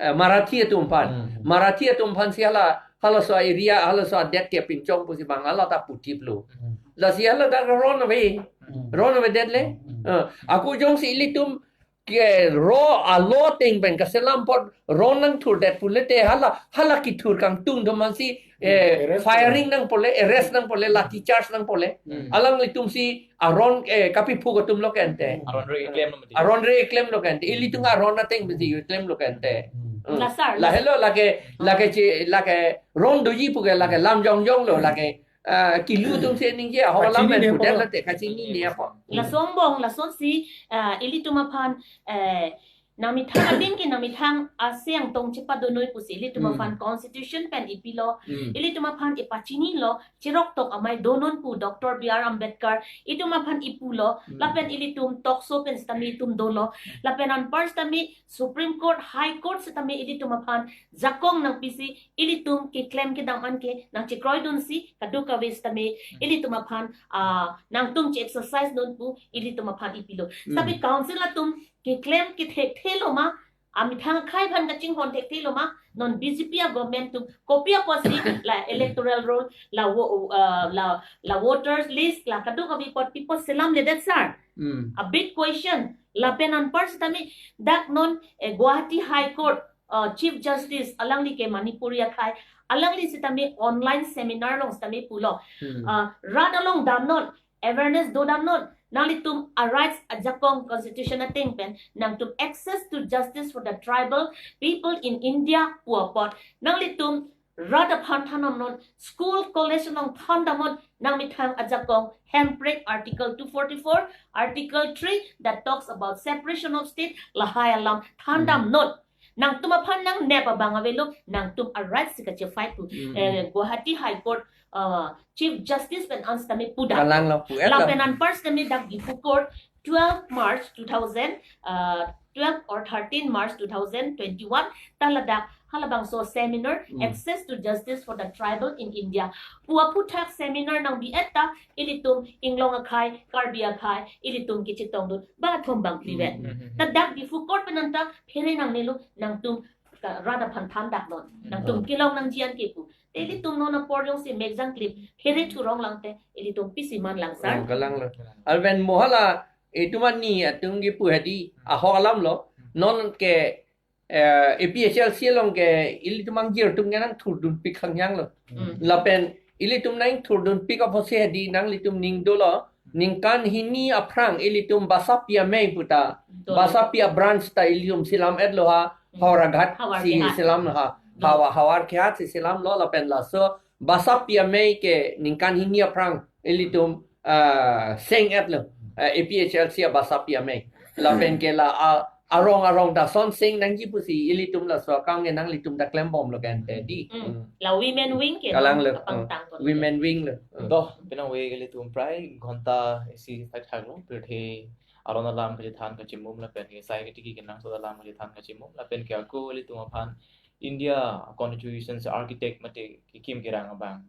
eh, Marathi atum aphan. Hmm. Marathi atum aphan si hala, halaso area, halaso adet ke pinchong pusi bang hala ta putip lo. Hmm. Lasi hala ta run away. Hmm. Run away det le. Hmm. Eh, ako jongsi ilitum ke ro alo ateng pen kaselam apot ron nangthurdet pulote hala, hala kethur kangtung atum aphan si, eh, arrest firing nangpo le, arrest nangpo le, lathi charge nangpo le. Hmm. Alanglitum si aron, eh, kapiphuk atum lo ke ante. Aron re klemlo mati. Aron re klemlo ke ante. Ilitum aron ateng pensi klemlo ke ante. Hmm. Hmm. La sir, la sir. Lahelo lake, lake chi, lake ron doji pu ke lake lam jongjong lo lake. Ah, kilu atum si ningje, ahok alam pachini pen ne pudet apot. Late kachini ne apot. Lason angbong, lasonsi, ah, ilitum aphan, eh, nangmethang adim ke nangmethang aseng tong chepadonoi pusi ilitum, hmm, aphan constitution pen ipilo, hmm, ilitum aphan ipachinilo, chirok tok amei donon pu Doctor B R Ambedkar, itum aphan ipulo, hmm, lapen ilitum tokso pen sitame itum dolo, lapen anpar sitame Supreme Court, High Court sitame ilitum aphan jakong nangpisi, ilitum keklem kedam an ke nangchekroidunsi, kadokave sitame, hmm, ilitum aphan, ah, nangtum che-exercise non pu, ilitum aphan ipilo. Hmm. Sitame council atum keklem kethekthe lo ma, amethang akhei aphan kachinghon thekthe lo ma, non B J P a government atum kopi apotsi la electoral roll, la wo-, ah, la, la voters list, la kadokave apot pi apot selamledet sir. Hmm. A big question. Lapen anpar sitame dak non, eh, Guwahati High Court, uh, Chief Justice alangli ke Manipuri akhei, alangli sitame online seminar along sitame pulo. Hmm. Uh, rat along damnon, awareness dodamnon, Nanglitum a rights ajakong constitution ateng pen nangtum access to justice for the tribal people in India pu apot. Nanglitum rat aphan thandamnon, school college along thandamnon, nangmethang ajakong hemprek article two forty-four, article three that talks about separation of state, lahai alam thandamnon. Nangtum aphan nangnep abang avelo, nangtum a rights si kachefight pu. Mm. Eh, Guwahati High Court uh, Chief Justice pen anstami pudak. Kalang lo pu et lo. Lapen anpar sitame dak Diphu Court twelve March two thousand, uh, twelve or thirteen March two thousand twenty-one ta ladak halabangso seminar, Mm. Access to Justice for the Tribal in India pu aphuthak seminar nangbi-et ta ilitum Inglong akhei, Karbi akhei, ilitum kachetongdun bangthom bangphli vet. Mm. Ta dak Diphu Court pen anta phere nangnelo, nangtum ka rat aphan thandamnon, nangtum Mm. kelong nangji-an ke pu. Te ilitum non apor jongsi mekjang klip phere thurong lang te ilitum pisi man lang sar. Oh, kalang lo. Lapen mo hala itum arni atum kipu hadi ahok alam lo. Non ke eh, A P H L C along ke ilitum angjir atum ke nangthurdunpik khangjang lo. Mm. Lapen ilitum nangthurdunpik apotsi hadi nanglitum ning dolo. Ningkan hini aphrang ilitum Basapi amei puta. Dolo. Basapi a branch ta ilitum selam-et lo ha. Mm. Howraghat Howraghat. Si selam lo ha. Dolo. Hawa Howraghat si selam lo lapen laso Basapi amei ke ningkan hini aphrang ilitum ah, seng-et lo. Ah, A P H L C a Basapi amei. Lapen ke la ah, arong arong ta son seng nangji pusi ilitum laso akam ke nanglitum ta klembom lo kan te di. Mm. La women wing ke Kalang lo. Apangtang ko. Women wing lo. To, pinangve ke ilitum prai ghonta isi thakthak lo, pirthe aron alam kachethan kachimum lapen ke sai ketiki kenangsot alam kachethan kachimum lapen ke ako ilitum aphan India Constitution architect mate kekim kerang abang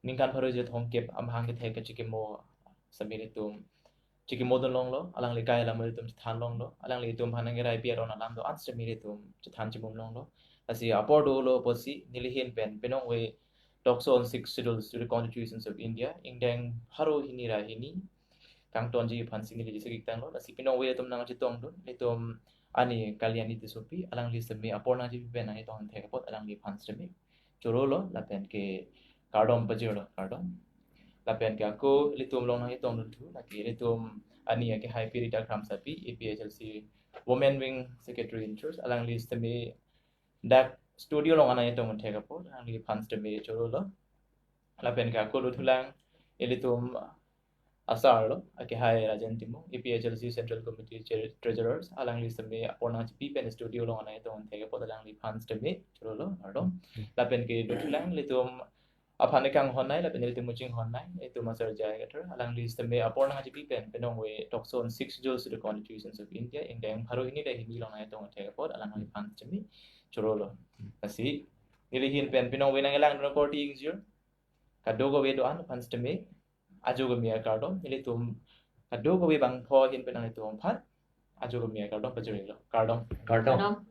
ningkan pharo isi thomkep amahang kethek kachikimo sitame ilitum chikimodun longlo, alangli kai alam ilitum chethan longlo, alanglitum aphan nangkeraipi aron alam do-an sitame ilitum chethan chimum longlo. Lasi apor dolo apotsi neli ahin pen pinongve tokso on Sixth Schedule to the Constitutions of India, ingdeng pharo hini ra hini kangtonji aphansi neli jisi kiktanglo. Lasi pinongve ilitum nangchetongdun, ilitum arni Kalyani Tissopi, alangli sitame apor nangchipi pen nangchetong thek apot alangli aphan sitame chorolo lapen ke kardom pajirlo, kardom. Lapen ke ako ilitum along nangchetongdun thu, lake ilitum arni akehai Pi Rita Kramsapi, A P H L C Women Wing Secretary in Charge, alangli sitame dak studio along nangchetong thek apot alangli aphan sitame chorolo. Lapen ke ako dothulang ilitum asar lo, akehai Rajen Timung, A P H L C Central Committee Tre- Treasurers, alangli sitame apor nangchipi pen studio along nangchetong thek apot alangli aphan sitame chorolo, kardom. Lapen ke dothulang ilitum aphan kanghonnei lapen ilitum muching honnei, ilitum asar J I Kathar, alangli sitame apor nangchipi pen pinongve tokso on Sixth Schedule to the Constitutions of India, ingdeng pharo hini ra hini along nangchetong thek apot alangli aphan sitame chorolo. Lasi neli ahin pen pinongve nangkelangdun akorte ingjir kadokave do-an aphan sitame ajo keme akardom, ilitum kadokave bangpho ahin pen nanglitum aphan ajo keme akardom pajirlo, kardom. Kardom. Kardom.